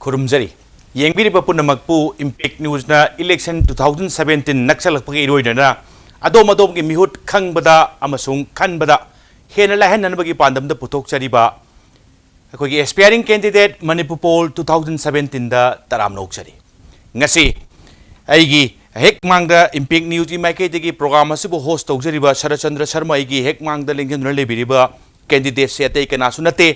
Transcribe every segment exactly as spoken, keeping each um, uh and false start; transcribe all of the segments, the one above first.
ꯈꯨꯔꯨꯝꯖꯔꯤ꯫ ꯌꯦꯡꯕꯤꯔꯤꯕ ꯄꯨꯝꯅꯃꯛꯄꯨ Impact Newsꯅ election two thousand seventeen ꯅꯛꯁꯜꯂꯛꯄꯒ ꯏꯔꯣꯏꯅꯅ ꯑꯗꯣꯝ ꯑꯗꯣꯝꯒꯤ ꯃꯤꯍꯨꯠ ꯈꯪꯕꯗ ꯑꯃꯁꯨꯡ ꯈꯟꯕꯗ ꯍꯦꯟꯅ ꯂꯥꯏꯍꯟꯅꯅꯕꯒꯤ ꯄꯥꯟꯗꯝꯗ ꯄꯨꯊꯣꯛꯆꯔꯤꯕ ꯑꯩꯈꯣꯏꯒꯤ Aspiring Candidate Manipur Poll two thousand seventeenꯗ ꯇꯔꯥꯝꯅ ꯑꯣꯛꯆꯔꯤ꯫ ꯉꯁꯤ ꯑꯩꯒꯤ ꯍꯦꯛ ꯃꯥꯡꯗ Impact Newsꯀꯤ ꯃꯥꯏꯀꯩꯗꯒꯤ program ꯑꯁꯤꯕꯨ host ꯇꯧꯖꯔꯤꯕ ꯁꯔꯠꯆꯟꯗ꯭ꯔ ꯁꯔꯃ, ꯑꯩꯒꯤ ꯍꯦꯛ ꯃꯥꯡꯗ ꯂꯦꯡꯖꯟꯗꯨꯅ ꯂꯩꯕꯤꯔꯤꯕ candidateꯁꯦ ꯑꯇꯩ ꯀꯅꯥꯁꯨ ꯅꯠꯇꯦ,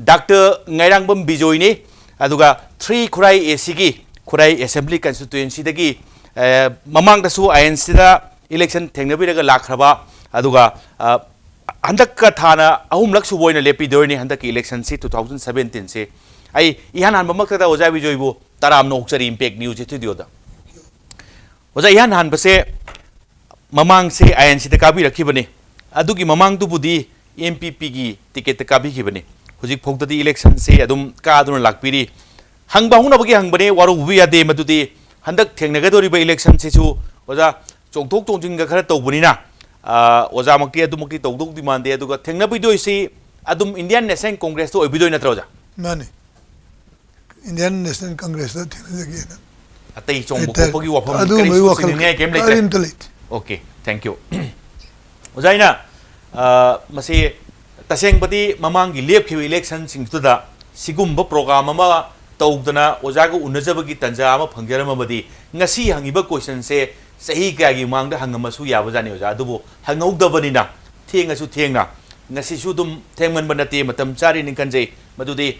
Doctor ꯉꯥꯏꯔꯥꯡꯕꯝ ꯕꯤꯖꯣꯏꯅꯤ꯫ ꯑꯗꯨꯒ three ꯈꯨꯔꯥꯏ ACꯒꯤ ꯈꯨꯔꯥꯏ Assembly Constituencyꯗꯒꯤ, ꯑ, ꯃꯃꯥꯡꯗꯁꯨ INCꯗ election ꯊꯦꯡꯅꯕꯤꯔꯒ ꯂꯥꯛꯈ꯭ꯔꯕ, ꯑꯗꯨꯒ, ꯑ, ꯍꯟꯗꯛꯀ ꯊꯥꯅ ꯑꯍꯨꯝꯂꯛ ꯁꯨꯕ ꯑꯣꯏꯅ ꯂꯦꯞꯄꯤꯗꯣꯏꯅꯤ ꯍꯟꯗꯛꯀꯤ electionꯁꯤ, two thousand seventeenꯁꯤ꯫ ꯑꯩ ꯏꯍꯥꯟ ꯍꯥꯟꯕꯃꯛꯇꯗ ꯑꯣꯖꯥ ꯕꯤꯖꯣꯏꯕꯨ ꯇꯔꯥꯝꯅ ꯑꯣꯛꯆꯔꯤ Impact News studioꯗ꯫ ꯑꯣꯖꯥ, ꯏꯍꯥꯟ ꯍꯥꯟꯕꯁꯦ ꯃꯃꯥꯡꯁꯦ INCꯗ ꯀꯥꯕꯤꯔꯛꯈꯤꯕꯅꯤ, ꯑꯗꯨꯒꯤ ꯃꯃꯥꯡꯗꯨꯕꯨꯗꯤ NPPꯒꯤ ticketꯇ ꯀꯥꯕꯤꯈꯤꯕꯅꯤ꯫ ꯍꯧꯖꯤꯛ ꯐꯥꯎꯗꯗꯤ electionꯁꯦ ꯑꯗꯨꯝ ꯀꯥꯗꯨꯅ ꯂꯥꯛꯄꯤꯔꯤ꯫ ꯍꯪꯕ ꯍꯧꯅꯕꯒꯤ ꯍꯪꯕꯅꯦ, ꯋꯥꯔꯧꯕꯤꯕ ꯌꯥꯗꯦ꯫ ꯃꯗꯨꯗꯤ ꯍꯟꯗꯛ ꯊꯦꯡꯅꯒꯗꯧꯔꯤꯕ electionꯁꯤꯁꯨ, ꯑꯣꯖꯥ, ꯆꯣꯡꯊꯣꯛ ꯆꯣꯡꯁꯤꯟꯒ ꯈꯔ ꯇꯧꯕꯅꯤꯅ, ꯑ, ꯑꯣꯖꯥꯃꯛꯇꯤ ꯑꯗꯨꯃꯛꯇꯤ ꯇꯧꯗꯧꯗꯤ ꯃꯥꯟꯗꯦ꯫ ꯑꯗꯨꯒ ꯊꯦꯡꯅꯕꯤꯗꯣꯏꯁꯤ ꯑꯗꯨꯝ Indian National Congressꯇ ꯑꯣꯏꯕꯤꯗꯣꯏ ꯅꯠꯇ꯭ꯔꯣ, ꯑꯣꯖꯥ? ꯃꯥꯅꯤ꯫ Indian National Congressꯇ ꯊꯦꯡꯅꯖꯒꯦꯅ ꯑꯇꯩ ꯆꯣꯡꯕ ꯍꯥꯏꯇꯥꯔꯦ꯫ ꯈꯣꯠꯄꯒꯤ ꯋꯥꯐꯝ ꯑꯗꯨꯒꯨꯝꯕꯒꯤ ꯀꯔꯤꯁꯨ ꯋꯥꯈꯜ ꯆꯤꯡꯅꯤꯡꯉꯥꯏ ꯀꯔꯤꯝ ꯂꯩꯇ꯭ꯔꯦ? ꯀꯔꯤꯝꯇ ꯂꯩꯇꯦ꯫ Okay, thank you꯫ ꯑꯣꯖꯥ, ꯑꯩꯅ, ꯑ, ꯃꯁꯤ ꯇꯁꯦꯡꯕꯗꯤ ꯃꯃꯥꯡꯒꯤ ꯂꯦꯞꯈꯤꯕ electionꯁꯤꯡꯗꯨꯗ ꯁꯤꯒꯨꯝꯕ program ꯑꯃ ꯇꯧꯗꯅ ꯑꯣꯖꯥꯒ ꯎꯅꯖꯕꯒꯤ ꯇꯥꯟꯖꯥ ꯑꯃ ꯐꯪꯖꯔꯝꯃꯕꯗꯤ ꯉꯁꯤ ꯍꯪꯉꯤꯕ questionꯁꯦ ꯆꯍꯤ ꯀꯌꯥꯒꯤ ꯃꯃꯥꯡꯗ ꯍꯪꯉꯝꯃꯁꯨ ꯌꯥꯕꯖꯥꯠꯅꯤ, ꯑꯣꯖꯥ꯫ ꯑꯗꯨꯕꯨ ꯍꯪꯍꯧꯗꯕꯅꯤꯅ ꯊꯦꯡꯉꯁꯨ ꯊꯦꯡꯅ ꯉꯁꯤꯁꯨ ꯑꯗꯨꯝ ꯊꯦꯡꯃꯟꯕ ꯅꯠꯇꯦ, ꯃꯇꯝ ꯆꯥꯔꯤꯅꯤ ꯈꯟꯖꯩ꯫ ꯃꯗꯨꯗꯤ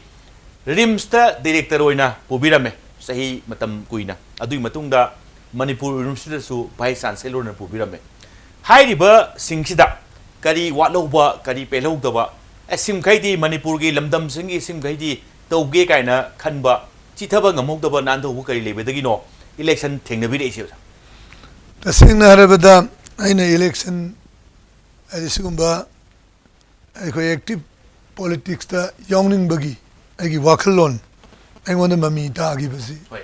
RIMSꯇ director ꯑꯣꯏꯅ ꯄꯨꯕꯤꯔꯝꯃꯦ ꯆꯍꯤ ꯃꯇꯝ ꯀꯨꯏꯅ꯫ ꯑꯗꯨꯒꯤ ꯃꯇꯨꯡꯗ ꯃꯅꯤꯄꯨꯔ Universityꯗꯁꯨ vice chancellorꯅ ꯄꯨꯕꯤꯔꯝꯃꯦ꯫ ꯍꯥꯏꯔꯤꯕꯁꯤꯡꯁꯤꯗ ꯀꯔꯤ ꯋꯥꯠꯍꯧꯕ, ꯀꯔꯤ ꯄꯦꯜꯍꯧꯗꯕ, ꯑꯦ, ꯁꯤꯃꯈꯩꯗꯤ ꯃꯅꯤꯄꯨꯔꯒꯤ ꯂꯝꯗꯝꯁꯤꯡꯒꯤ ꯁꯤꯃꯈꯩꯗꯤ ꯇꯧꯒꯦ ꯀꯥꯏꯅ ꯈꯟꯕ, ꯆꯤꯊꯕ ꯉꯝꯍꯧꯗꯕ, ꯅꯥꯟꯊꯍꯧꯕ ꯀꯔꯤ ꯂꯩꯕꯗꯒꯤꯅꯣ election ꯊꯦꯡꯅꯕꯤꯔꯛꯏꯁꯦ, ꯑꯣꯖꯥ? ꯇꯁꯦꯡꯅ ꯍꯥꯏꯔꯕꯗ, ꯑꯩꯅ election ꯍꯥꯏꯗꯤ ꯁꯤꯒꯨꯝꯕ ꯑꯩꯈꯣꯏ active politicsꯇ ꯌꯥꯎꯅꯤꯡꯕꯒꯤ ꯑꯩꯒꯤ ꯋꯥꯈꯜꯂꯣꯟ ꯑꯩꯉꯣꯟꯗ ꯃꯃꯤ ꯇꯥꯈꯤꯕꯁꯤ, ꯍꯣꯏ꯫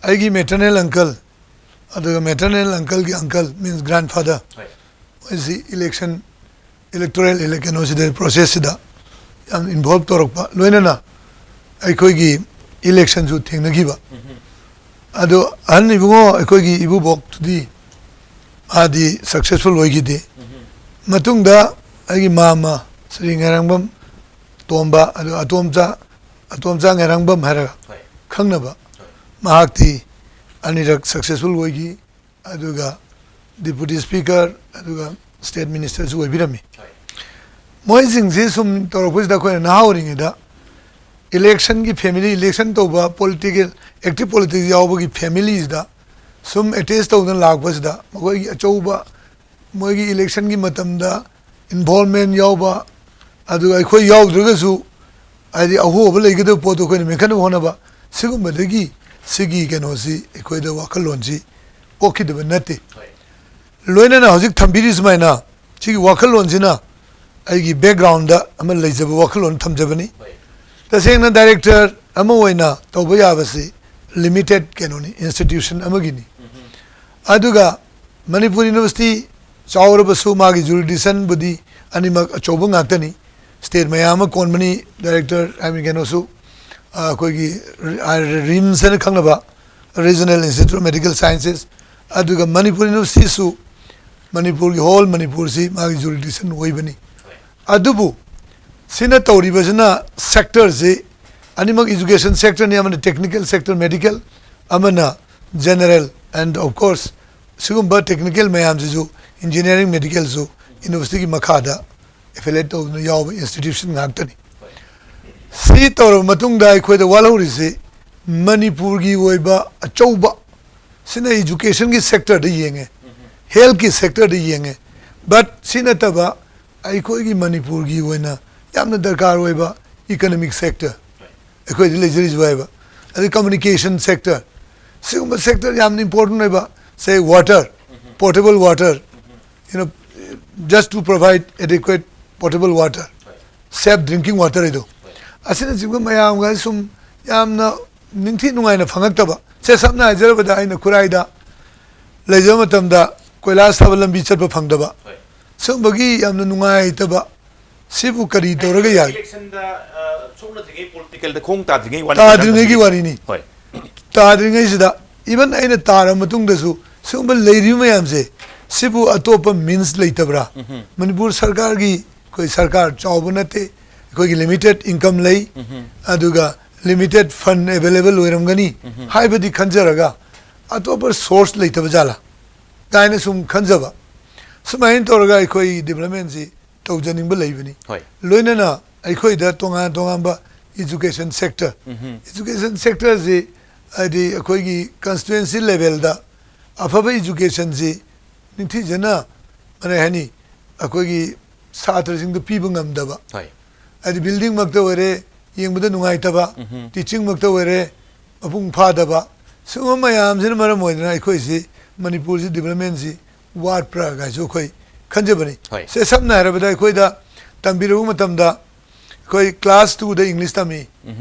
ꯑꯩꯒꯤ maternal uncle, ꯑꯗꯨꯒ maternal uncleꯒꯤ uncle, means grandfather, ꯍꯣꯏ꯫ ꯃꯣꯏꯁꯤ election, electoral ele-, ꯀꯩꯅꯣꯁꯤꯗ, processꯁꯤꯗ ꯌꯥꯝ involve ꯇꯧꯔꯛꯄ, ꯂꯣꯏꯅꯅ ꯑꯩꯈꯣꯏꯒꯤ ꯏꯂꯦꯛꯁꯟꯁꯨ ꯊꯦꯡꯅꯈꯤꯕ꯫ ꯑꯗꯣ ꯑꯍꯟ ꯏꯕꯨꯡꯉꯣ ꯑꯩꯈꯣꯏꯒꯤ ꯏꯕꯨꯕꯣꯛꯇꯨꯗꯤ ꯃꯥꯗꯤ ꯁꯛꯁꯦꯁꯐꯨꯜ ꯑꯣꯏꯈꯤꯗꯦ꯫ ꯃꯇꯨꯡꯗ ꯑꯩꯒꯤ ꯃꯥꯃ ꯁ꯭ꯔꯤ ꯉꯥꯏꯔꯥꯡꯕꯝ ꯇꯣꯝꯕ, ꯑꯗꯣ ꯑꯇꯣꯝꯆꯥ, ꯑꯇꯣꯝꯆꯥ ꯉꯥꯏꯔꯥꯡꯕꯝ ꯍꯥꯏꯔꯒ ꯈꯪꯅꯕ, ꯃꯍꯥꯛꯇꯤ ꯑꯅꯤꯔꯛ ꯁꯛꯁꯦꯁꯐꯨꯜ ꯑꯣꯏꯈꯤ꯫ ꯑꯗꯨꯒ ꯗꯤꯄꯨꯇꯤ ꯁ꯭ꯄꯤꯀꯔ, ꯑꯗꯨꯒ ꯁ꯭ꯇꯦꯠ ꯃꯤꯅꯤꯁꯇꯔꯁꯨ ꯑꯣꯏꯕꯤꯔꯝꯃꯤ꯫ ꯃꯣꯏꯁꯤꯡꯁꯤ ꯁꯨꯝ ꯇꯧꯔꯛꯄꯁꯤꯗ ꯑꯩꯈꯣꯏꯅ ꯅꯍꯥ ꯑꯣꯏꯔꯤꯉꯩꯗ ꯏꯂꯦꯛꯁꯟꯒꯤ ꯐꯦꯃꯤꯂꯤ, ꯏꯂꯦꯛꯁꯟ ꯇꯧꯕ, ꯄꯣꯂꯤꯇꯤꯀꯦꯜ, ꯑꯦꯛꯇꯤꯚ ꯄꯣꯂꯤꯇꯤꯛꯁ ꯌꯥꯎꯕꯒꯤ ꯐꯦꯃꯤꯂꯤꯁꯤꯗ ꯁꯨꯝ ꯑꯦꯇꯦꯆ ꯇꯧꯗꯨꯅ ꯂꯥꯛꯄꯁꯤꯗ ꯃꯈꯣꯏꯒꯤ ꯑꯆꯧꯕ, ꯃꯣꯏꯒꯤ ꯏꯂꯦꯛꯁꯟꯒꯤ ꯃꯇꯝꯗ ꯏꯟꯚꯣꯜꯕꯃꯦꯟ ꯌꯥꯎꯕ, ꯑꯗꯨꯒ ꯑꯩꯈꯣꯏ ꯌꯥꯎꯗ꯭ꯔꯒꯁꯨ ꯍꯥꯏꯗꯤ ꯑꯍꯣꯕ ꯂꯩꯒꯗꯕ ꯄꯣꯠꯇꯣ ꯑꯩꯈꯣꯏꯅ ꯃꯦꯟꯈꯠꯅꯕ ꯍꯣꯠꯅꯕ, ꯁꯤꯒꯨꯝꯕꯗꯒꯤ ꯁꯤꯒꯤ ꯀꯩꯅꯣꯁꯤ ꯑꯩꯈꯣꯏꯗ ꯋꯥꯈꯜꯂꯣꯟꯁꯤ ꯄꯣꯛꯈꯤꯗꯕ ꯅꯠꯇꯦ꯫ ꯂꯣꯏꯅꯅ ꯍꯧꯖꯤꯛ ꯊꯝꯕꯤꯔꯤ ꯁꯨꯃꯥꯏꯅ ꯁꯤꯒꯤ ꯋꯥꯈꯜꯂꯣꯟꯁꯤꯅ ꯑꯩꯒꯤ ꯕꯦꯛꯒ꯭ꯔꯥꯎꯟꯗ ꯑꯃ ꯂꯩꯖꯕ ꯋꯥꯈꯜꯂꯣꯟ ꯊꯝꯖꯕꯅꯤ꯫ ꯇꯁꯦꯡꯅ ꯗꯥꯏꯔꯦꯛꯇꯔ ꯑꯃ ꯑꯣꯏꯅ ꯇꯧꯕ ꯌꯥꯕꯁꯤ ꯂꯤꯃꯤꯇꯦꯠ ꯀꯩꯅꯣꯅꯤ, ꯏꯟꯁꯇꯤꯇ꯭ꯌꯨꯁꯟ ꯑꯃꯒꯤꯅꯤ꯫ ꯑꯗꯨꯒ ꯃꯅꯤꯄꯨꯔ ꯌꯨꯅꯤꯚꯔꯁꯤꯇꯤ ꯆꯥꯎꯔꯕꯁꯨ ꯃꯥꯒꯤ ꯖꯨꯔꯤꯗꯤꯛꯁꯟꯕꯨꯗꯤ ꯑꯅꯤꯃꯛ ꯑꯆꯧꯕ ꯉꯥꯛꯇꯅꯤ꯫ ꯁ꯭ꯇꯦꯠ ꯃꯌꯥꯝ ꯑꯃ ꯀꯣꯟꯕꯅꯤ꯫ ꯗꯥꯏꯔꯦꯛꯇꯔ, I mean, ꯀꯩꯅꯣꯁꯨ, ꯑ, ꯑꯩꯈꯣꯏꯒꯤ ꯔꯤ-, ꯑ, ꯔꯤꯝꯁ ꯍꯥꯏꯅ ꯈꯪꯅꯕ Regional Institute of Medical Sciences, ꯑꯗꯨꯒ ꯃꯅꯤꯄꯨꯔ ꯌꯨꯅꯤꯚꯔꯁꯤꯇꯤꯁꯨ ꯃꯅꯤꯄꯨꯔꯒꯤ, ꯍꯣꯜ ꯃꯅꯤꯄꯨꯔꯁꯤ ꯃꯥꯒꯤ ꯖꯨꯔꯤꯗꯤꯛꯁꯟ ꯑꯣꯏꯕꯅꯤ꯫ ꯑꯗꯨꯕꯨ ꯁꯤꯅ ꯇꯧꯔꯤꯕꯁꯤꯅ ꯁꯦꯛꯇꯔꯁꯤ ꯑꯅꯤꯃꯛ ꯏꯖꯨꯀꯦꯁꯟ ꯁꯦꯛꯇꯔꯅꯤ, ꯑꯃꯅ ꯇꯦꯛꯅꯤꯀꯦꯜ ꯁꯦꯛꯇꯔ, ꯃꯦꯗꯤꯀꯦꯜ, ꯑꯃꯅ ꯖꯦꯅꯔꯦꯜ, and of course ꯁꯤꯒꯨꯝꯕ ꯇꯦꯛꯅꯤꯀꯦꯜ ꯃꯌꯥꯝꯁꯤꯁꯨ, ꯏꯟꯖꯤꯅꯤꯌꯥꯔꯤꯡ, ꯃꯦꯗꯤꯀꯦꯜꯁꯨ ꯌꯨꯅꯤꯚꯔꯁꯤꯇꯤꯒꯤ ꯃꯈꯥꯗ ꯑꯦꯐꯤꯂꯦꯠ ꯇꯧꯗꯨꯅ ꯌꯥꯎꯕ ꯏꯟꯁꯇꯤꯇ꯭ꯌꯨꯁꯟ ꯉꯥꯛꯇꯅꯤ꯫ ꯁꯤ ꯇꯧꯔꯕ ꯃꯇꯨꯡꯗ ꯑꯩꯈꯣꯏꯗ ꯋꯥꯠꯍꯧꯔꯤꯁꯤ ꯃꯅꯤꯄꯨꯔꯒꯤ ꯑꯣꯏꯕ ꯑꯆꯧꯕ, ꯁꯤꯅ ꯏꯖꯨꯀꯦꯁꯟꯒꯤ ꯁꯦꯛꯇꯔꯗ ꯌꯦꯡꯉꯦ, ꯍꯦꯜꯊꯀꯤ ꯁꯦꯛꯇꯔꯗ ꯌꯦꯡꯉꯦ, ꯕꯠ ꯁꯤ ꯅꯠꯇꯕ ꯑꯩꯈꯣꯏꯒꯤ ꯃꯅꯤꯄꯨꯔꯒꯤ ꯑꯣꯏꯅ ꯌꯥꯝꯅ ꯗꯔꯀꯥꯔ ꯑꯣꯏꯕ ꯏꯀꯅꯣꯃꯤꯛ ꯁꯦꯛꯇꯔ, ꯑꯩꯈꯣꯏꯗ ꯂꯩꯖꯔꯤꯁꯤꯕꯨ ꯍꯥꯏꯕ, ꯑꯗꯩ ꯀꯝꯃꯨꯅꯤꯀꯦꯁꯟ ꯁꯦꯛꯇꯔ, ꯁꯤꯒꯨꯝꯕ ꯁꯦꯛꯇꯔ ꯌꯥꯝꯅ ꯏꯝꯄꯣꯔꯇꯦꯟ ꯑꯣꯏꯕ, say water, portable water, you know, just to provide adequate potable water, safe drinking water ꯍꯥꯏꯗꯣ, ꯑꯁꯤꯅꯆꯤꯡꯕ ꯃꯌꯥꯝꯒ ꯁꯨꯝ ꯌꯥꯝꯅ ꯅꯤꯡꯊꯤ ꯅꯨꯡꯉꯥꯏꯅ ꯐꯪꯉꯛꯇꯕ꯫ ꯁꯦ, ꯁꯝꯅ ꯍꯥꯏꯖꯔꯕꯗ, ꯑꯩꯅ ꯈꯨꯔꯥꯏꯗ ꯂꯩꯖꯕ ꯃꯇꯝꯗ ꯀꯣꯏꯂꯥꯁ ꯊꯥꯕ ꯂꯝꯕꯤ ꯆꯠꯄ ꯐꯪꯗꯕ, ꯁꯤꯒꯨꯝꯕꯒꯤ ꯌꯥꯝꯅ ꯅꯨꯡꯉꯥꯏꯇꯕ ꯁꯤꯕꯨ ꯀꯔꯤ ꯇꯧꯔꯒ ꯌꯥꯏ? ꯏꯂꯦꯛꯁꯟꯗ ꯁꯣꯛꯅꯗ꯭ꯔꯤꯉꯩ, ꯄꯣꯂꯤꯇꯤꯀꯦꯜꯗ ꯈꯣꯡ ꯇꯥꯗ꯭ꯔꯤꯉꯩ ꯋꯥꯔꯤ ꯇꯥꯗ꯭ꯔꯤꯉꯩꯒꯤ ꯋꯥꯔꯤꯅꯤ. ꯍꯣꯏ. ꯇꯥꯗ꯭ꯔꯤꯉꯩꯁꯤꯗ, ꯏꯚꯟ ꯑꯩꯅ ꯇꯥꯔ ꯃꯇꯨꯡꯗꯁꯨ, ꯁꯤꯒꯨꯝꯕ ꯂꯩꯔꯤꯕ ꯃꯌꯥꯝꯁꯦ, ꯁꯤꯕꯨ ꯑꯇꯣꯞꯄ ꯃꯤꯟꯁ ꯂꯩꯇꯕ꯭ꯔꯥ? ꯃꯅꯤꯄꯨꯔ ꯁꯔꯀꯥꯔꯒꯤ, ꯑꯩꯈꯣꯏ ꯁꯔꯀꯥꯔ ꯆꯥꯎꯕ ꯅꯠꯇꯦ, ꯑꯩꯈꯣꯏꯒꯤ ꯂꯤꯃꯤꯇꯦꯠ ꯏꯟꯀꯝ ꯂꯩ, ꯑꯗꯨꯒ ꯂꯤꯃꯤꯇꯦꯠ ꯐꯟ ꯑꯦꯚꯦꯂꯦꯕꯜ ꯑꯣꯏꯔꯝꯒꯅꯤ ꯍꯥꯏꯕꯗꯤ ꯈꯟꯖꯔꯒ, ꯑꯇꯣꯞꯄ ꯁꯣꯔꯁ ꯂꯩꯇꯕ ꯖꯥꯠꯂꯥ ꯀꯥꯏꯅ ꯁꯨꯝ ꯈꯟꯖꯕ. ꯁꯨꯃꯥꯏꯅ ꯇꯧꯔꯒ ꯑꯩꯈꯣꯏ ꯗꯤꯕꯂꯞꯃꯦꯟꯁꯤ ꯇꯧꯖꯅꯤꯡꯕ ꯂꯩꯕꯅꯤ. ꯍꯣꯏ. ꯂꯣꯏꯅꯅ ꯑꯩꯈꯣꯏꯗ ꯇꯣꯉꯥꯟ ꯇꯣꯉꯥꯟꯕ ꯏꯖꯨꯀꯦꯁꯟ ꯁꯦꯛꯇꯔ, ꯏꯖꯨꯀꯦꯁꯟ ꯁꯦꯛꯇꯔꯁꯤ, ꯍꯥꯏꯗꯤ ꯑꯩꯈꯣꯏꯒꯤ ꯀꯟꯁꯇꯤꯇ꯭ꯋꯦꯟꯁꯤ ꯂꯦꯚꯦꯜꯗ ꯑꯐꯕ ꯏꯖꯨꯀꯦꯁꯟꯁꯤ ꯅꯤꯡꯊꯤꯖꯅ, ꯀꯔꯤ ꯍꯥꯏꯅꯤ, ꯑꯩꯈꯣꯏꯒꯤ ꯁꯥꯇ꯭ꯔꯁꯤꯡꯗ ꯄꯤꯕ ꯉꯝꯗꯕ, ꯍꯣꯏ. ꯍꯥꯏꯗꯤ ꯕꯤꯜꯗꯤꯡꯃꯛꯇ ꯑꯣꯏꯔꯦ, ꯌꯦꯡꯕꯗ ꯅꯨꯡꯉꯥꯏꯇꯕ, ꯇꯤꯆꯤꯡꯃꯛꯇ ꯑꯣꯏꯔꯦ, ꯃꯄꯨꯡ ꯐꯥꯗꯕ, ꯁꯤꯒꯨꯝꯕ ꯃꯌꯥꯝꯁꯤꯅ ꯃꯔꯝ ꯑꯣꯏꯗꯅ ꯑꯩꯈꯣꯏꯁꯤ, ꯃꯅꯤꯄꯨꯔꯁꯤ ꯗꯤꯕꯂꯞꯃꯦꯟꯁꯤ ꯋꯥꯠꯄ꯭ꯔꯥ ꯀꯥꯏꯁꯨ ꯑꯩꯈꯣꯏ ꯈꯟꯖꯕꯅꯤ. ꯍꯣꯏ. ꯁꯦ, ꯁꯝꯅ ꯍꯥꯏꯔꯕꯗ, ꯑꯩꯈꯣꯏꯗ ꯇꯝꯕꯤꯔꯕ ꯃꯇꯝꯗ, ꯑꯩꯈꯣꯏ ꯀ꯭ꯂꯥꯁ ꯇꯨꯗ ꯏꯪꯂꯤꯁ ꯇꯝꯃꯤ,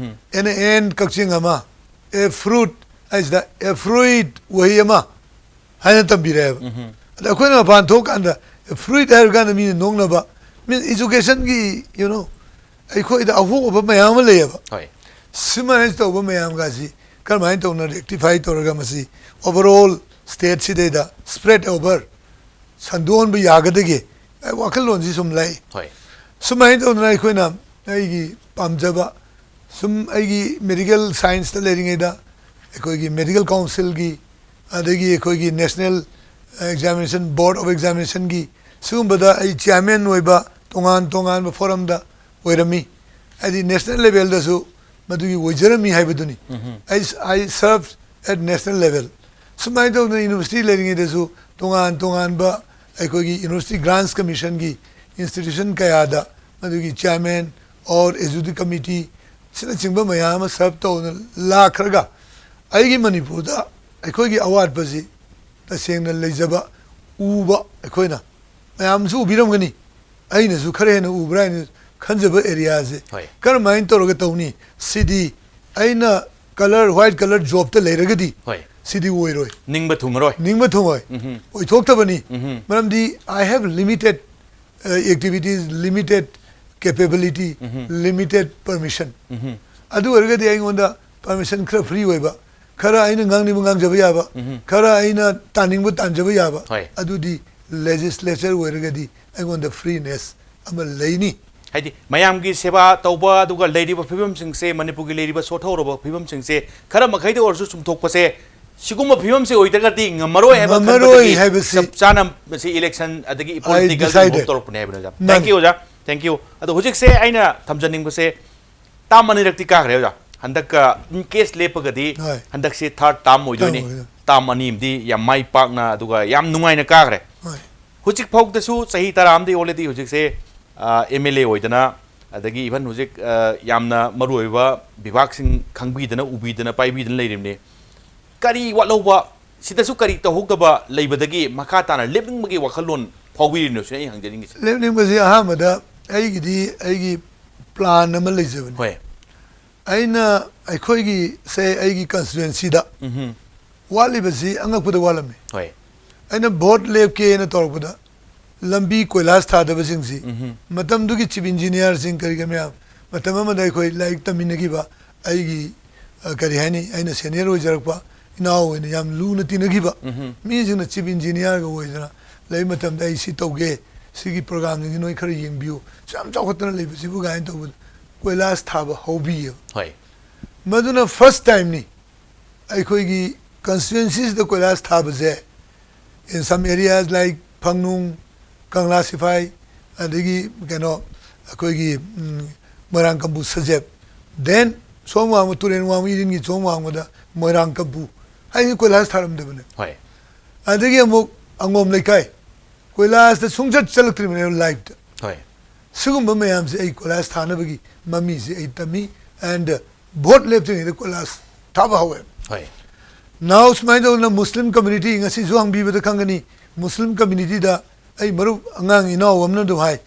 ꯑꯦꯟ ꯑꯦꯟ ꯀꯛꯆꯤꯡ ꯑꯃ, ꯑꯦ ꯐ꯭ꯔꯨꯠ ꯍꯥꯏꯁꯤꯗ ꯑꯦ ꯐ꯭ꯔꯨꯏꯠ ꯋꯥꯍꯩ ꯑꯃ ꯍꯥꯏꯅ ꯇꯝꯕꯤꯔꯛꯑꯦꯕ. ꯑꯗ ꯑꯩꯈꯣꯏꯅ ꯃꯄꯥꯟ ꯊꯣꯛꯀꯥꯟꯗ ꯐ꯭ꯔꯨꯏꯠ ꯍꯥꯏꯔ ꯀꯥꯟꯗ ꯃꯤꯅ ꯅꯣꯛꯅꯕ, ꯃꯤꯟ ꯏꯖꯨꯀꯦꯁꯟꯒꯤ, ꯌꯨ ꯅꯣ, ꯑꯩꯈꯣꯏꯗ ꯑꯍꯣꯡꯕ ꯃꯌꯥꯝ ꯑꯃ ꯂꯩꯌꯦꯕ. ꯍꯣꯏ. ꯁꯨꯃꯥꯏꯅ ꯇꯧꯕ ꯃꯌꯥꯝꯒꯁꯤ ꯀꯔꯝꯍꯥꯏꯅ ꯇꯧꯅ ꯔꯦꯛꯇꯤꯐꯥꯏ ꯇꯧꯔꯒ ꯃꯁꯤ ꯑꯣꯚꯔ ꯑꯣꯜ ꯁ꯭ꯇꯦꯠꯁꯤꯗꯩꯗ ꯁ꯭ꯄ꯭ꯔꯦꯗ ꯑꯣꯚꯔ ꯁꯟꯗꯣꯛꯍꯟꯕ ꯌꯥꯒꯗꯒꯦ? ꯑꯩ ꯋꯥꯈꯜꯂꯣꯟꯁꯤ ꯁꯨꯝ ꯂꯥꯛꯏ. ꯍꯣꯏ. ꯁꯨꯃꯥꯏꯅ ꯇꯧꯗꯅ ꯑꯩꯈꯣꯏꯅ, ꯑꯩꯒꯤ ꯄꯥꯝꯖꯕ, ꯁꯨꯝ ꯑꯩꯒꯤ ꯃꯦꯗꯤꯀꯦꯜ ꯁꯥꯏꯟꯁꯇ ꯂꯩꯔꯤꯉꯩꯗ ꯑꯩꯈꯣꯏꯒꯤ ꯃꯦꯗꯤꯀꯦꯜ ꯀꯥꯎꯟꯁꯤꯜꯒꯤ, ꯑꯗꯒꯤ ꯑꯩꯈꯣꯏꯒꯤ ꯅꯦꯁꯅꯦꯜ ꯑꯦꯛꯖꯥꯃꯤꯅꯦꯁꯟ, ꯕꯣꯔꯗ ꯑꯣꯐ ꯑꯦꯛꯖꯥꯃꯤꯅꯦꯁꯟꯒꯤ, ꯁꯤꯒꯨꯝꯕꯗ ꯑꯩ ꯆꯤꯌꯥꯔꯃꯦꯟ ꯑꯣꯏꯕ ꯇꯣꯉꯥꯟ ꯇꯣꯉꯥꯟꯕ ꯐꯣꯔꯝꯗ ꯑꯣꯏꯔꯝꯃꯤ. ꯍꯥꯏꯗꯤ ꯅꯦꯁꯅꯦꯜ ꯂꯦꯚꯦꯜꯗꯁꯨ ꯃꯗꯨꯒꯤ ꯑꯣꯏꯖꯔꯝꯃꯤ ꯍꯥꯏꯕꯗꯨꯅꯤ. I, I served at national level. ꯁꯨꯃꯥꯏꯅ ꯇꯧꯗꯅ ꯌꯨꯅꯤꯚꯔꯁꯤꯇꯤ ꯂꯩꯔꯤꯉꯩꯗꯁꯨ ꯇꯣꯉꯥꯟ ꯇꯣꯉꯥꯟꯕ ꯑꯩꯈꯣꯏꯒꯤ ꯌꯨꯅꯤꯚꯔꯁꯤꯇꯤ ꯒ꯭ꯔꯥꯟꯁ ꯀꯃꯤꯁꯟꯒꯤ ꯏꯟꯁꯇꯤꯇ꯭ꯌꯨꯁꯟ ꯀꯌꯥꯗ ꯃꯗꯨꯒꯤ ꯆꯤꯌꯥꯔꯃꯦꯟ ꯑꯣꯔ ꯑꯦꯖꯨꯗꯤ ꯀꯃꯤꯇꯤ ꯑꯁꯤꯅꯆꯤꯡꯕ ꯃꯌꯥꯝ ꯑꯃ ꯁꯔꯚ ꯇꯧꯗꯨꯅ ꯂꯥꯛꯈ꯭ꯔꯒ, ꯑꯩꯒꯤ ꯃꯅꯤꯄꯨꯔꯗ ꯑꯩꯈꯣꯏꯒꯤ ꯑꯋꯥꯠꯄꯁꯤ ꯇꯁꯦꯡꯅ ꯂꯩꯖꯕ, ꯎꯕ, ꯑꯩꯈꯣꯏꯅ ꯃꯌꯥꯝꯁꯨ ꯎꯕꯤꯔꯝꯒꯅꯤ, ꯑꯩꯅꯁꯨ ꯈꯔ ꯍꯦꯟꯅ ꯎꯕ꯭ꯔꯥ ꯍꯥꯏꯅ ꯈꯟꯖꯕ ꯑꯦꯔꯤꯌꯥꯁꯦ ꯍꯣꯏ. ꯀꯔꯝꯍꯥꯏꯅ ꯇꯧꯔꯒ ꯇꯧꯅꯤ? ꯁꯤꯗꯤ ꯑꯩꯅ ꯀꯂꯔ, ꯋꯥꯏꯠ ꯀꯂꯔ ꯖꯣꯕꯇ ꯂꯩꯔꯒꯗꯤ ꯍꯣꯏ. ꯁꯤꯗꯤ ꯑꯣꯏꯔꯣꯏ, ꯅꯤꯡꯕ ꯊꯨꯡꯉꯔꯣꯏ. ꯅꯤꯡꯕ ꯊꯨꯡꯉꯣꯏ, ꯎꯝꯍꯨꯝ. ꯑꯣꯏꯊꯣꯛꯇꯕꯅꯤ. ꯎꯝꯍꯨꯝ. ꯃꯔꯝꯗꯤ I have limited activities, limited capability, limited permission. ꯑꯗꯨ ꯑꯣꯏꯔꯒꯗꯤ ꯑꯩꯉꯣꯟꯗ permission ꯈꯔ free ꯑꯣꯏꯕ, ꯈꯔ ꯑꯩꯅ ꯉꯥꯡꯅꯤꯡꯕ ꯉꯥꯡꯖꯕ ꯌꯥꯕ, ꯈꯔ ꯑꯩꯅ ꯇꯥꯅꯤꯡꯕ ꯇꯥꯟꯖꯕ ꯌꯥꯕ, ꯍꯣꯏ꯫ ꯑꯗꯨꯗꯤ legislature ꯑꯣꯏꯔꯒꯗꯤ ꯑꯩꯉꯣꯟꯗ freeness ꯑꯃ ꯂꯩꯅꯤ꯫ ꯍꯥꯏꯗꯤ ꯃꯌꯥꯝꯒꯤ ꯁꯦꯕꯥ ꯇꯧꯕ, ꯑꯗꯨꯒ ꯂꯩꯔꯤꯕ ꯐꯤꯕꯝꯁꯤꯡꯁꯦ, ꯃꯅꯤꯄꯨꯔꯒꯤ ꯂꯩꯔꯤꯕ ꯁꯣꯠꯊꯍꯧꯔꯕ ꯐꯤꯕꯝꯁꯤꯡꯁꯦ ꯈꯔ ꯃꯈꯩꯗ ꯑꯣꯏꯔꯁꯨ ꯆꯨꯝꯊꯣꯛꯄꯁꯦ, ꯁꯤꯒꯨꯝꯕ ꯐꯤꯕꯝꯁꯦ ꯑꯣꯏꯗ꯭ꯔꯒꯗꯤ ꯉꯝꯃꯔꯣꯏ ꯍꯥꯏꯕ ꯉꯝꯃꯔꯣꯏ ꯈꯟꯕꯗꯒꯤ ꯍꯥꯏꯕꯁꯤ ꯆꯞ ꯆꯥꯅ ꯃꯁꯤ election ꯑꯗꯒꯤ political decided. involve ꯇꯧꯔꯛꯄꯅꯦ ꯍꯥꯏꯕꯅꯦ ꯑꯣꯖꯥ꯫ ꯃꯥꯅꯤ꯫ Thank you ꯑꯣꯖꯥ, thank you꯫ ꯑꯗꯣ ꯍꯧꯖꯤꯛꯁꯦ ꯑꯩꯅ ꯊꯝꯖꯅꯤꯡꯕꯁꯦ, term ꯑꯅꯤꯔꯛꯇꯤ ꯀꯥꯈ꯭ꯔꯦ ꯑꯣꯖꯥ꯫ ꯍꯟꯗꯛꯀ in case ꯂꯦꯞꯄꯒꯗꯤ ꯍꯣꯏ꯫ ꯍꯟꯗꯛꯁꯦ third term ꯑꯣꯏꯗꯣꯏꯅꯤ꯫ Term ꯑꯣꯏꯗꯣꯏꯅꯤ꯫ Term ꯑꯅꯤ ꯑꯃꯗꯤ ꯌꯥꯝ ꯃꯥꯏ ꯄꯥꯛꯅ ꯑꯗꯨꯒ ꯌꯥꯝ ꯅꯨꯡꯉꯥꯏꯅ ꯀꯥꯈ꯭ꯔꯦ꯫ ꯍꯣꯏ꯫ ꯍꯧꯖꯤꯛ ꯐꯥꯎꯗꯁꯨ ꯆꯍꯤ ꯇꯔꯥ ꯑꯃꯗꯤ ꯑꯣꯜꯂꯦꯗꯤ ꯍꯧꯖꯤꯛꯁꯦ, ꯑ, MLA ꯑꯣꯏꯗꯅ, ꯑꯗꯒꯤ even ꯍꯧꯖꯤꯛ, ꯑ, ꯌꯥꯝꯅ ꯃꯔꯨꯑꯣꯏꯕ ꯕꯤꯚꯥꯒꯁꯤꯡ ꯈꯪꯕꯤꯗꯅ, ꯎꯕꯤꯗꯅ, ꯄꯥꯏꯕꯤꯗꯅ ꯂꯩꯔꯤꯕꯅꯤ꯫ ꯀꯔꯤ ꯋꯥꯠꯍꯧꯕ, ꯁꯤꯗꯁꯨ ꯀꯔꯤ ꯇꯧꯍꯧꯗꯕ ꯂꯩꯕꯗꯒꯤ ꯃꯈꯥ ꯇꯥꯅ ꯂꯦꯞꯅꯤꯡꯕꯒꯤ ꯋꯥꯈꯜꯂꯣꯟ ꯐꯥꯎꯕꯤꯔꯤꯅꯣ ꯁꯤꯅ ꯑꯩ ꯍꯪꯖꯅꯤꯡꯉꯤꯁꯦ꯫ ꯂꯦꯞꯅꯤꯡꯕꯁꯤ ꯑꯍꯥꯟꯕꯗ ꯑꯩꯒꯤꯗꯤ ꯑꯩꯒꯤ plan ꯑꯃ ꯂꯩꯖꯕꯅꯤ꯫ ꯍꯣꯏ꯫ ꯑꯩꯅ ꯑꯩꯈꯣꯏꯒꯤ ꯁꯦ ꯑꯩꯒꯤ constituencyꯗ ꯎꯝꯍꯨꯝ꯫ ꯋꯥꯠꯂꯤꯕꯁꯤ ꯑꯉꯛꯄꯗ ꯋꯥꯠꯂꯝꯃꯤ꯫ ꯍꯣꯏ꯫ ꯑꯩꯅ vote ꯂꯦꯞꯀꯦꯅ ꯇꯧꯔꯛꯄꯗ ꯂꯝꯕꯤ ꯀꯣꯏꯂꯥꯁ ꯊꯥꯗꯕꯁꯤꯡꯁꯤ ꯎꯝꯍꯨꯝ꯫ ꯃꯇꯝꯗꯨꯒꯤ chief engineerꯁꯤꯡ ꯀꯔꯤ ꯀꯔꯤ ꯃꯌꯥꯝ, ꯃꯇꯝ ꯑꯃꯗ ꯑꯩꯈꯣꯏ ꯂꯥꯏꯔꯤꯛ ꯇꯝꯃꯤꯟꯅꯈꯤꯕ ꯑꯩꯒꯤ, ꯑ, ꯀꯔꯤ ꯍꯥꯏꯅꯤ, ꯑꯩꯅ senior ꯑꯣꯏꯖꯔꯛꯄ ꯏꯅꯥꯎ ꯑꯣꯏꯅ ꯌꯥꯝ ꯂꯨꯅ ꯇꯤꯟꯅꯈꯤꯕ ꯎꯝꯍꯨꯝ꯫ ꯃꯤꯁꯤꯡꯅ chief engineerꯒ ꯑꯣꯏꯗꯅ ꯂꯩ ꯃꯇꯝꯗ ꯑꯩ ꯁꯤ ꯇꯧꯒꯦ, ꯁꯤꯒꯤ programꯁꯤꯡꯁꯤ ꯅꯣꯏ ꯈꯔ ꯌꯦꯡꯕꯤꯌꯨ, ꯁꯨ ꯌꯥꯝ ꯆꯥꯎꯈꯠꯇꯅ ꯂꯩꯕꯁꯤꯕꯨ ꯀꯥꯏꯅ ꯇꯧꯕꯗ ꯀꯣꯏꯂꯥꯁ ꯊꯥꯕ ꯍꯧꯕꯤꯌꯦꯕ꯫ ꯍꯣꯏ꯫ ꯃꯗꯨꯅ first timeꯅꯤ ꯑꯩꯈꯣꯏꯒꯤ constituencyꯁꯤꯗ ꯀꯣꯏꯂꯥꯁ ꯊꯥꯕꯁꯦ꯫ In some areas like ꯐꯪꯅꯨꯡ, ꯀꯪꯂꯥ ꯁꯤꯐꯥꯏ, ꯑꯗꯒꯤ ꯀꯩꯅꯣ ꯑꯩꯈꯣꯏꯒꯤ, ꯎꯝ, ꯃꯣꯏꯔꯥꯡ ꯀꯝꯄꯨ ꯁꯖꯦꯞ, then ꯁꯣꯝ ꯋꯥꯡꯃ, ꯇꯨꯔꯦꯟ ꯋꯥꯡꯃ ꯏꯔꯤꯟꯒꯤ ꯁꯣꯝ ꯋꯥꯡꯃꯗ ꯃꯣꯏꯔꯥꯡ ꯀꯝꯄꯨ ꯍꯥꯏꯁꯤ ꯀꯣꯏꯂꯥꯁ ꯊꯥꯔꯝꯗꯕꯅꯦ꯫ ꯍꯣꯏ꯫ ꯑꯗꯒꯤ ꯑꯃꯨꯛ ꯑꯪꯉꯣꯝ ꯂꯩꯀꯥꯏ ꯀꯣꯏꯂꯥꯁꯇ ꯁꯨꯡꯆꯠ ꯆꯠꯂꯛꯇ꯭ꯔꯤꯕꯅꯦꯕ lifeꯇ꯫ ꯍꯣꯏ꯫ ꯁꯤꯒꯨꯝꯕ ꯃꯌꯥꯝꯁꯦ ꯑꯩ ꯀꯣꯏꯂꯥꯁ ꯊꯥꯅꯕꯒꯤ ꯃꯃꯤꯁꯦ ꯑꯩ ꯇꯝꯃꯤ, and vote ꯂꯦꯞꯇ꯭ꯔꯤꯉꯩꯗ ꯀꯣꯏꯂꯥꯁ ꯊꯥꯕ ꯍꯧꯋꯦ꯫ ꯍꯣꯏ꯫ Now ꯁꯨꯃꯥꯏꯅ ꯇꯧꯗꯅ Muslim community ꯉꯁꯤꯁꯨ ꯍꯪꯕꯤꯕꯗ ꯈꯪꯒꯅꯤ, Muslim communityꯗ ꯑꯩ ꯃꯔꯨꯞ ꯑꯉꯥꯡ ꯏꯅꯥꯎ ꯑꯃꯅ ꯑꯗꯨꯝ ꯍꯥꯏ,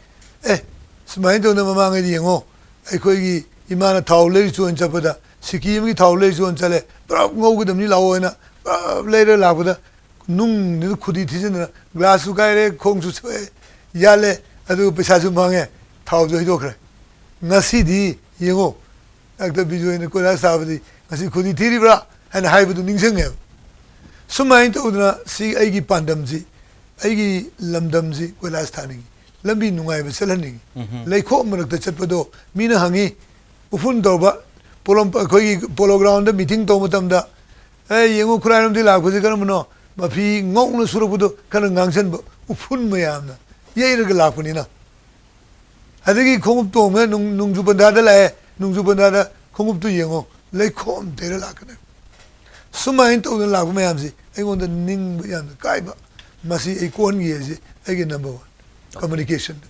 "ꯑꯦ, ꯁꯨꯃꯥꯏꯅ ꯇꯧꯗꯅ ꯃꯃꯥꯡꯉꯩꯗꯤ ꯌꯦꯡꯉꯣ, ꯑꯩꯈꯣꯏꯒꯤ ꯏꯃꯥꯅ ꯊꯥꯎ ꯂꯩꯔꯨ ꯆꯣꯅ ꯆꯠꯄꯗ ꯁꯤꯀꯤ ꯑꯃꯒꯤ ꯊꯥꯎ ꯂꯩꯔꯨ ꯆꯣꯅ ꯆꯠꯂꯦ, ꯄꯨꯔꯥ ꯉꯧꯒꯗꯕꯅꯤ ꯂꯥꯛꯑꯣ" ꯍꯥꯏꯅ ꯄꯨꯔꯥ ꯂꯩꯔ ꯂꯥꯛꯄꯗ ꯅꯨꯡꯗꯨꯗ ꯈꯨꯗꯤ ꯊꯤꯖꯤꯟꯗꯅ glassꯁꯨ ꯀꯥꯏꯔꯦ, ꯈꯣꯡꯁꯨ ꯁꯣꯛꯑꯦ, ꯌꯥꯜꯂꯦ, ꯑꯗꯨꯒ ꯄꯩꯁꯥꯁꯨ ꯃꯥꯡꯉꯦ꯫ ꯊꯥꯎꯁꯨ ꯍꯩꯗꯣꯛꯈ꯭ꯔꯦ꯫ ꯉꯁꯤꯗꯤ ꯌꯦꯡꯉꯣ, ꯗꯥꯛꯇꯔ ꯕꯤꯖꯣꯏꯅ ꯀꯣꯏꯂꯥꯁ ꯊꯥꯕꯗꯤ ꯉꯁꯤ ꯈꯨꯗꯤ ꯊꯤꯔꯤꯕ꯭ꯔꯥ ꯍꯥꯏꯅ ꯍꯥꯏꯕꯗꯨ ꯅꯤꯡꯁꯤꯡꯉꯦꯕ꯫ ꯁꯨꯃꯥꯏꯅ ꯇꯧꯗꯅ ꯁꯤ ꯑꯩꯒꯤ ꯄꯥꯟꯗꯝꯁꯤ, ꯑꯩꯒꯤ ꯂꯝꯗꯝꯁꯤ ꯀꯣꯏꯂꯥꯁ ꯊꯥꯅꯤꯡꯉꯤ, ꯂꯝꯕꯤ ꯅꯨꯡꯉꯥꯏꯕ ꯆꯠꯍꯟꯅꯤꯡꯉꯤ꯫ ꯎꯝꯍꯨꯝ꯫ ꯂꯩꯈꯣꯝ ꯃꯔꯛꯇ ꯆꯠꯄꯗꯣ ꯃꯤꯅ ꯍꯪꯉꯤ, ꯎꯐꯨꯟ ꯇꯧꯕ, ꯄꯣꯂꯣꯝ, ꯑꯩꯈꯣꯏꯒꯤ ꯄꯣꯂꯣ ꯒ꯭ꯔꯥꯎꯟꯗ ꯃꯤꯇꯤꯡ ꯇꯧꯕ ꯃꯇꯝꯗ, "ꯑꯦ, ꯌꯦꯡꯉꯨ, ꯈꯨꯔꯥꯏꯔꯣꯝꯗꯒꯤ ꯂꯥꯛꯄꯁꯦ ꯀꯔꯝꯕꯅꯣ? ꯃꯐꯤ ꯉꯧꯅ ꯁꯨꯔꯛꯄꯗꯣ ꯈꯔ ꯉꯥꯡꯁꯟꯕ, ꯎꯐꯨꯟ ꯃꯌꯥꯝꯅ ꯌꯩꯔꯒ ꯂꯥꯛꯄꯅꯤꯅ"꯫ ꯑꯗꯒꯤ ꯈꯣꯡꯎꯞ ꯇꯣꯡꯕ ꯅꯣꯡ-, ꯅꯣꯡꯖꯨ ꯄꯟꯊꯥꯗ ꯂꯥꯛꯑꯦ, ꯅꯣꯡꯖꯨ ꯄꯟꯊꯥꯗ ꯈꯣꯡꯎꯞꯇꯨ ꯌꯦꯡꯉꯣ, ꯂꯩꯈꯣꯝ ꯇꯩꯔ ꯂꯥꯛꯀꯅꯤ꯫ ꯁꯨꯃꯥꯏꯅ ꯇꯧꯗꯅ ꯂꯥꯛꯄ ꯃꯌꯥꯝꯁꯤ ꯑꯩꯉꯣꯟꯗ ꯅꯤꯡꯕ ꯌꯥꯝꯅ ꯀꯥꯏꯕ꯫ ꯃꯁꯤ ꯑꯩ ꯀꯣꯟꯈꯤ ꯍꯥꯏꯁꯦ ꯑꯩꯒꯤ ꯅꯝꯕꯔ ꯋꯥꯟ꯫ ꯀꯝꯃꯨꯅꯤꯀꯦꯁꯟꯗ꯫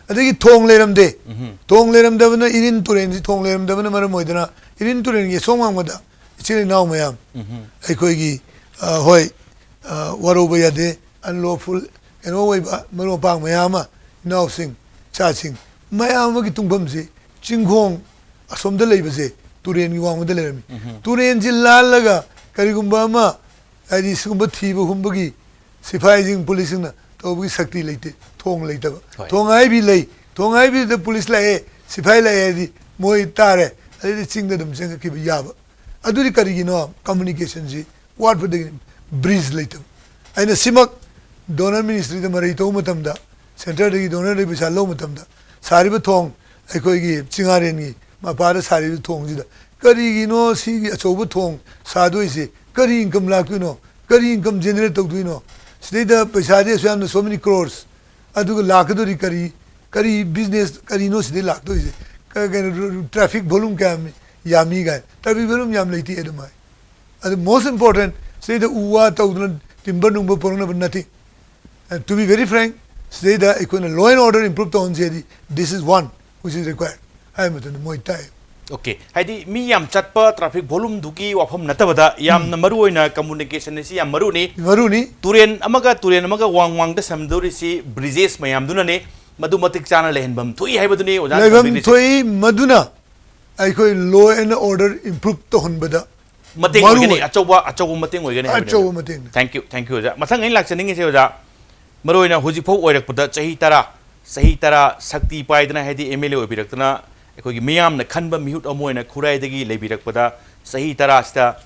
ꯑꯗꯒꯤ ꯊꯣꯡ ꯂꯩꯔꯝꯗꯦ꯫ ꯎꯝꯍꯨꯝ꯫ ꯊꯣꯡ ꯂꯩꯔꯝꯗꯕꯅ, ꯏꯔꯤꯟ ꯇꯨꯔꯦꯟꯁꯤ ꯊꯣꯡ ꯂꯩꯔꯝꯗꯕꯅ ꯃꯔꯝ ꯑꯣꯏꯗꯅ, ꯏꯔꯤꯟ ꯇꯨꯔꯦꯟꯒꯤ ꯑꯁꯣꯝ ꯋꯥꯡꯃꯗ ꯏꯆꯤꯜ ꯏꯅꯥꯎ ꯃꯌꯥꯝ, ꯎꯝꯍꯨꯝ꯫ ꯑꯩꯈꯣꯏꯒꯤ, ꯑ, ꯍꯣꯏ, ꯑ, ꯋꯥꯔꯧꯕ ꯌꯥꯗꯦ, ꯑꯟꯂꯣꯐꯨꯜ ꯀꯩꯅꯣ ꯑꯣꯏꯕ ꯃꯔꯨꯞ ꯃꯄꯥꯡ ꯃꯌꯥꯝ ꯑꯃ, ꯏꯅꯥꯎꯁꯤꯡ, ꯏꯆꯥꯁꯤꯡ, ꯃꯌꯥꯝ ꯑꯃꯒꯤ ꯇꯨꯡꯐꯝꯁꯤ ꯆꯤꯡꯈꯣꯡ ꯑꯁꯣꯝꯗ ꯂꯩꯕꯁꯦ ꯇꯨꯔꯦꯟꯒꯤ ꯋꯥꯡꯃꯗ ꯂꯩꯔꯝꯃꯤ꯫ ꯎꯝꯍꯨꯝ꯫ ꯇꯨꯔꯦꯟꯁꯤ ꯂꯥꯜꯂꯒ ꯀꯔꯤꯒꯨꯝꯕ ꯑꯃ, ꯍꯥꯏꯗꯤ, ꯁꯤꯒꯨꯝꯕ ꯊꯤꯕ ꯍꯨꯝꯕꯒꯤ ꯁꯤꯐꯥꯏꯁꯤꯡ, ꯄꯨꯂꯤꯁꯁꯤꯡꯅ ꯇꯧꯕꯒꯤ ꯁꯛꯇꯤ ꯂꯩꯇꯦ, ꯊꯣꯡ ꯂꯩꯇꯕ꯫ ꯍꯣꯏ꯫ ꯊꯣꯡ ꯍꯥꯏꯕꯤ ꯂꯩ, ꯊꯣꯡ ꯍꯥꯏꯕꯤꯗ ꯄꯨꯂꯤꯁ ꯂꯥꯛꯑꯦ, ꯁꯤꯐꯥꯏ ꯂꯥꯛꯑꯦ ꯍꯥꯏꯗꯤ ꯃꯣꯏ ꯇꯥꯔꯦ, ꯑꯗꯩꯗꯤ ꯆꯤꯡꯗ ꯑꯗꯨꯝ ꯆꯪꯉꯛꯈꯤꯕ ꯌꯥꯕ꯫ ꯑꯗꯨꯗꯤ ꯀꯔꯤꯒꯤꯅꯣ? ꯀꯝꯃꯨꯅꯤꯀꯦꯁꯟꯁꯤ ꯋꯥꯠꯄꯗꯒꯤ꯫ ꯕ꯭ꯔꯤꯖ ꯂꯩꯇꯕ꯫ ꯑꯩꯅ ꯁꯤꯃꯛ ꯗꯣꯅꯔ ꯃꯤꯅꯤꯁꯇ꯭ꯔꯤꯗ ꯃꯔꯩ ꯇꯧꯕ ꯃꯇꯝꯗ, ꯁꯦꯟꯇꯔꯗꯒꯤ ꯗꯣꯅꯔꯗꯒꯤ ꯄꯩꯁꯥ ꯂꯧꯕ ꯃꯇꯝꯗ, ꯁꯥꯔꯤꯕ ꯊꯣꯡ, ꯑꯩꯈꯣꯏꯒꯤ ꯆꯤꯡꯉꯥꯔꯦꯟꯒꯤ ꯃꯄꯥꯗ ꯁꯥꯔꯤꯕ ꯊꯣꯡꯁꯤꯗ ꯀꯔꯤꯒꯤꯅꯣ ꯁꯤꯒꯤ ꯑꯆꯧꯕ ꯊꯣꯡ ꯁꯥꯗꯣꯏꯁꯦ? ꯀꯔꯤ ꯏꯟꯀꯝ ꯂꯥꯛꯇꯣꯏꯅꯣ? ꯀꯔꯤ ꯏꯟꯀꯝ ꯖꯦꯅꯦꯔꯦꯠ ꯇꯧꯗꯣꯏꯅꯣ? ꯁꯤꯗꯩꯗ ꯄꯩꯁꯥꯗꯤ ꯑꯁꯨꯛ ꯌꯥꯝꯅ, so many crores, ꯑꯗꯨꯒ ꯂꯥꯛꯀꯗꯧꯔꯤ ꯀꯔꯤ, ꯀꯔꯤ ꯕꯤꯖꯤꯅꯦꯁ ꯀꯔꯤꯅꯣ ꯁꯤꯗꯩ ꯂꯥꯛꯇꯣꯏꯁꯦ? ꯀ-, ꯀꯩꯅꯣ, ꯇ꯭ꯔꯥꯐꯤꯛ ꯚꯣꯂꯨꯝ ꯀꯌꯥꯝ ꯌꯥꯝꯃꯤ ꯀꯥꯏꯅ꯫ ꯇ꯭ꯔꯥꯐꯤꯛ ꯚꯣꯂꯨꯝ ꯌꯥꯝ ꯂꯩꯇꯦ ꯑꯗꯨꯃꯥꯏ꯫ ꯑꯗꯨ most important, ꯁꯤꯗꯩꯗ ꯎ ꯋꯥ ꯇꯧꯗꯅ ꯇꯤꯝꯕꯔ ꯅꯨꯡꯕꯔ ꯄꯨꯔꯛꯅꯕ ꯅꯠꯇꯦ꯫ And to be very frank, ꯁꯤꯗꯩꯗ ꯑꯩꯈꯣꯏꯅ law and order improve ꯇꯧꯍꯟꯁꯦ ꯍꯥꯏꯗꯤ, this is one which is required ꯍꯥꯏꯕ ꯃꯇꯝꯗ ꯃꯣꯏ ꯇꯥꯏ꯫ ꯑꯣꯀꯦ, ꯍꯥꯏꯗꯤ ꯃꯤ ꯌꯥꯝ ꯆꯠꯄ ꯇ꯭ꯔꯥꯐꯤꯛ ꯚꯣꯂꯨꯝꯗꯨꯒꯤ ꯋꯥꯐꯝ ꯅꯠꯇꯕꯗ, ꯌꯥꯝꯅ ꯃꯔꯨ ꯑꯣꯏꯅ ꯀꯝꯃꯨꯅꯤꯀꯦꯁꯟ ꯑꯁꯤ ꯌꯥꯝ ꯃꯔꯨꯅꯤ꯫ ꯃꯔꯨꯅꯤ꯫ ꯇꯨꯔꯦꯟ ꯑꯃꯒ ꯇꯨꯔꯦꯟ ꯑꯃꯒ ꯋꯥꯡ ꯋꯥꯡꯗ ꯁꯝꯗꯧꯔꯤꯁꯤ ꯕ꯭ꯔꯤꯖꯦꯁ ꯃꯌꯥꯝꯗꯨꯅꯅꯦ꯫ ꯃꯗꯨ ꯃꯇꯤꯛ ꯆꯥꯅ ꯂꯩꯍꯟꯐꯝ ꯊꯣꯛꯏ ꯍꯥꯏꯕꯗꯨꯅꯤ ꯑꯣꯖꯥꯅ ꯂꯩꯐꯝ ꯊꯝꯕꯤꯔꯤꯁꯦ꯫ ꯊꯣꯛꯏ꯫ ꯃꯗꯨꯅ ꯑꯩꯈꯣꯏ law and order improve ꯇꯧꯍꯟꯕꯗ ꯃꯇꯦꯡ ꯃꯔꯨ ꯑꯣꯏꯒꯅꯤ, ꯑꯣꯏ꯫ ꯑꯆꯧꯕ, ꯑꯆꯧꯕ ꯃꯇꯦꯡ ꯑꯣꯏꯒꯅꯤ ꯍꯥꯏꯕꯅꯦ꯫ ꯑꯆꯧꯕ ꯃꯇꯦꯡꯅꯤ꯫ Thank you, thank you, ꯑꯣꯖꯥ꯫ ꯃꯊꯪ ꯑꯩꯅ ꯂꯥꯛꯆꯅꯤꯡꯉꯤꯁꯦ, ꯑꯣꯖꯥ, ꯃꯔꯨꯑꯣꯏꯅ ꯍꯧꯖꯤꯛꯐꯥꯎ ꯑꯣꯏꯔꯛꯄꯗ ꯆꯍꯤ ꯇꯔꯥ, ꯆꯍꯤ ꯇꯔꯥ ꯁꯛꯇꯤ ꯄꯥꯏꯗꯅ, ꯍꯥꯏꯗꯤ ꯑꯦꯝ ꯑꯦꯜ ꯑꯦ ꯑꯣꯏꯕꯤꯔꯛꯇꯅ, ꯑꯩꯈꯣꯏꯒꯤ ꯃꯤꯌꯥꯝꯅ ꯈꯟꯕ ꯃꯤꯍꯨꯠ ꯑꯃ ꯑꯣꯏꯅ ꯈꯨꯔꯥꯏꯗꯒꯤ ꯂꯩꯕꯤꯔꯛꯄꯗ, ꯆꯍꯤ ꯇꯔꯥꯁꯤꯗ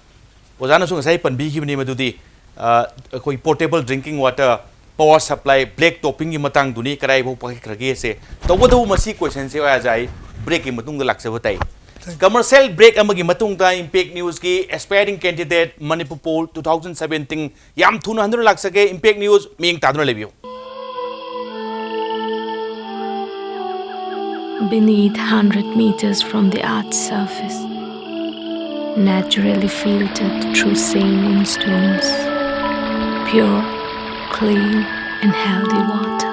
ꯑꯣꯖꯥꯅꯁꯨ ꯉꯁꯥꯏ ꯄꯟꯕꯤꯈꯤꯕꯅꯤ ꯃꯗꯨꯗꯤ, ꯑ, ꯑꯩꯈꯣꯏ portable drinking water, power supply, black ꯇꯣꯞꯄꯤꯡꯒꯤ ꯃꯇꯥꯡꯗꯨꯅꯤ, ꯀꯗꯥꯏꯐꯥꯎ ꯄꯥꯏꯈꯠꯈ꯭ꯔꯒꯦꯁꯦ꯫ ꯇꯧꯕꯇꯕꯨ ꯃꯁꯤ ꯀꯣꯏꯁꯟꯁꯦ ꯑꯣꯖꯥ ꯑꯩ ꯕ꯭ꯔꯦꯛꯀꯤ ꯃꯇꯨꯡꯗ ꯂꯥꯛꯆꯕ ꯇꯥꯏ꯫ ꯀꯃꯔꯁꯤꯌꯦꯜ ꯕ꯭ꯔꯦꯛ ꯑꯃꯒꯤ ꯃꯇꯨꯡꯗ ꯏꯝꯄꯦꯛ ꯅ꯭ꯌꯨꯁꯀꯤ aspiring candidate Manipur poll two thousand seventeen ꯌꯥꯝ ꯊꯨꯅ ꯍꯟꯗꯨꯅ ꯂꯥꯛꯆꯒꯦ꯫ ꯏꯝꯄꯦꯛ ꯅ꯭ꯌꯨꯁ ꯃꯤꯠꯌꯦꯡ ꯇꯥꯗꯨꯅ ꯂꯩꯕꯤꯌꯨ꯫ Beneath hundred meters from the earth's surface, naturally filtered through sandstones, pure, clean, and healthy water.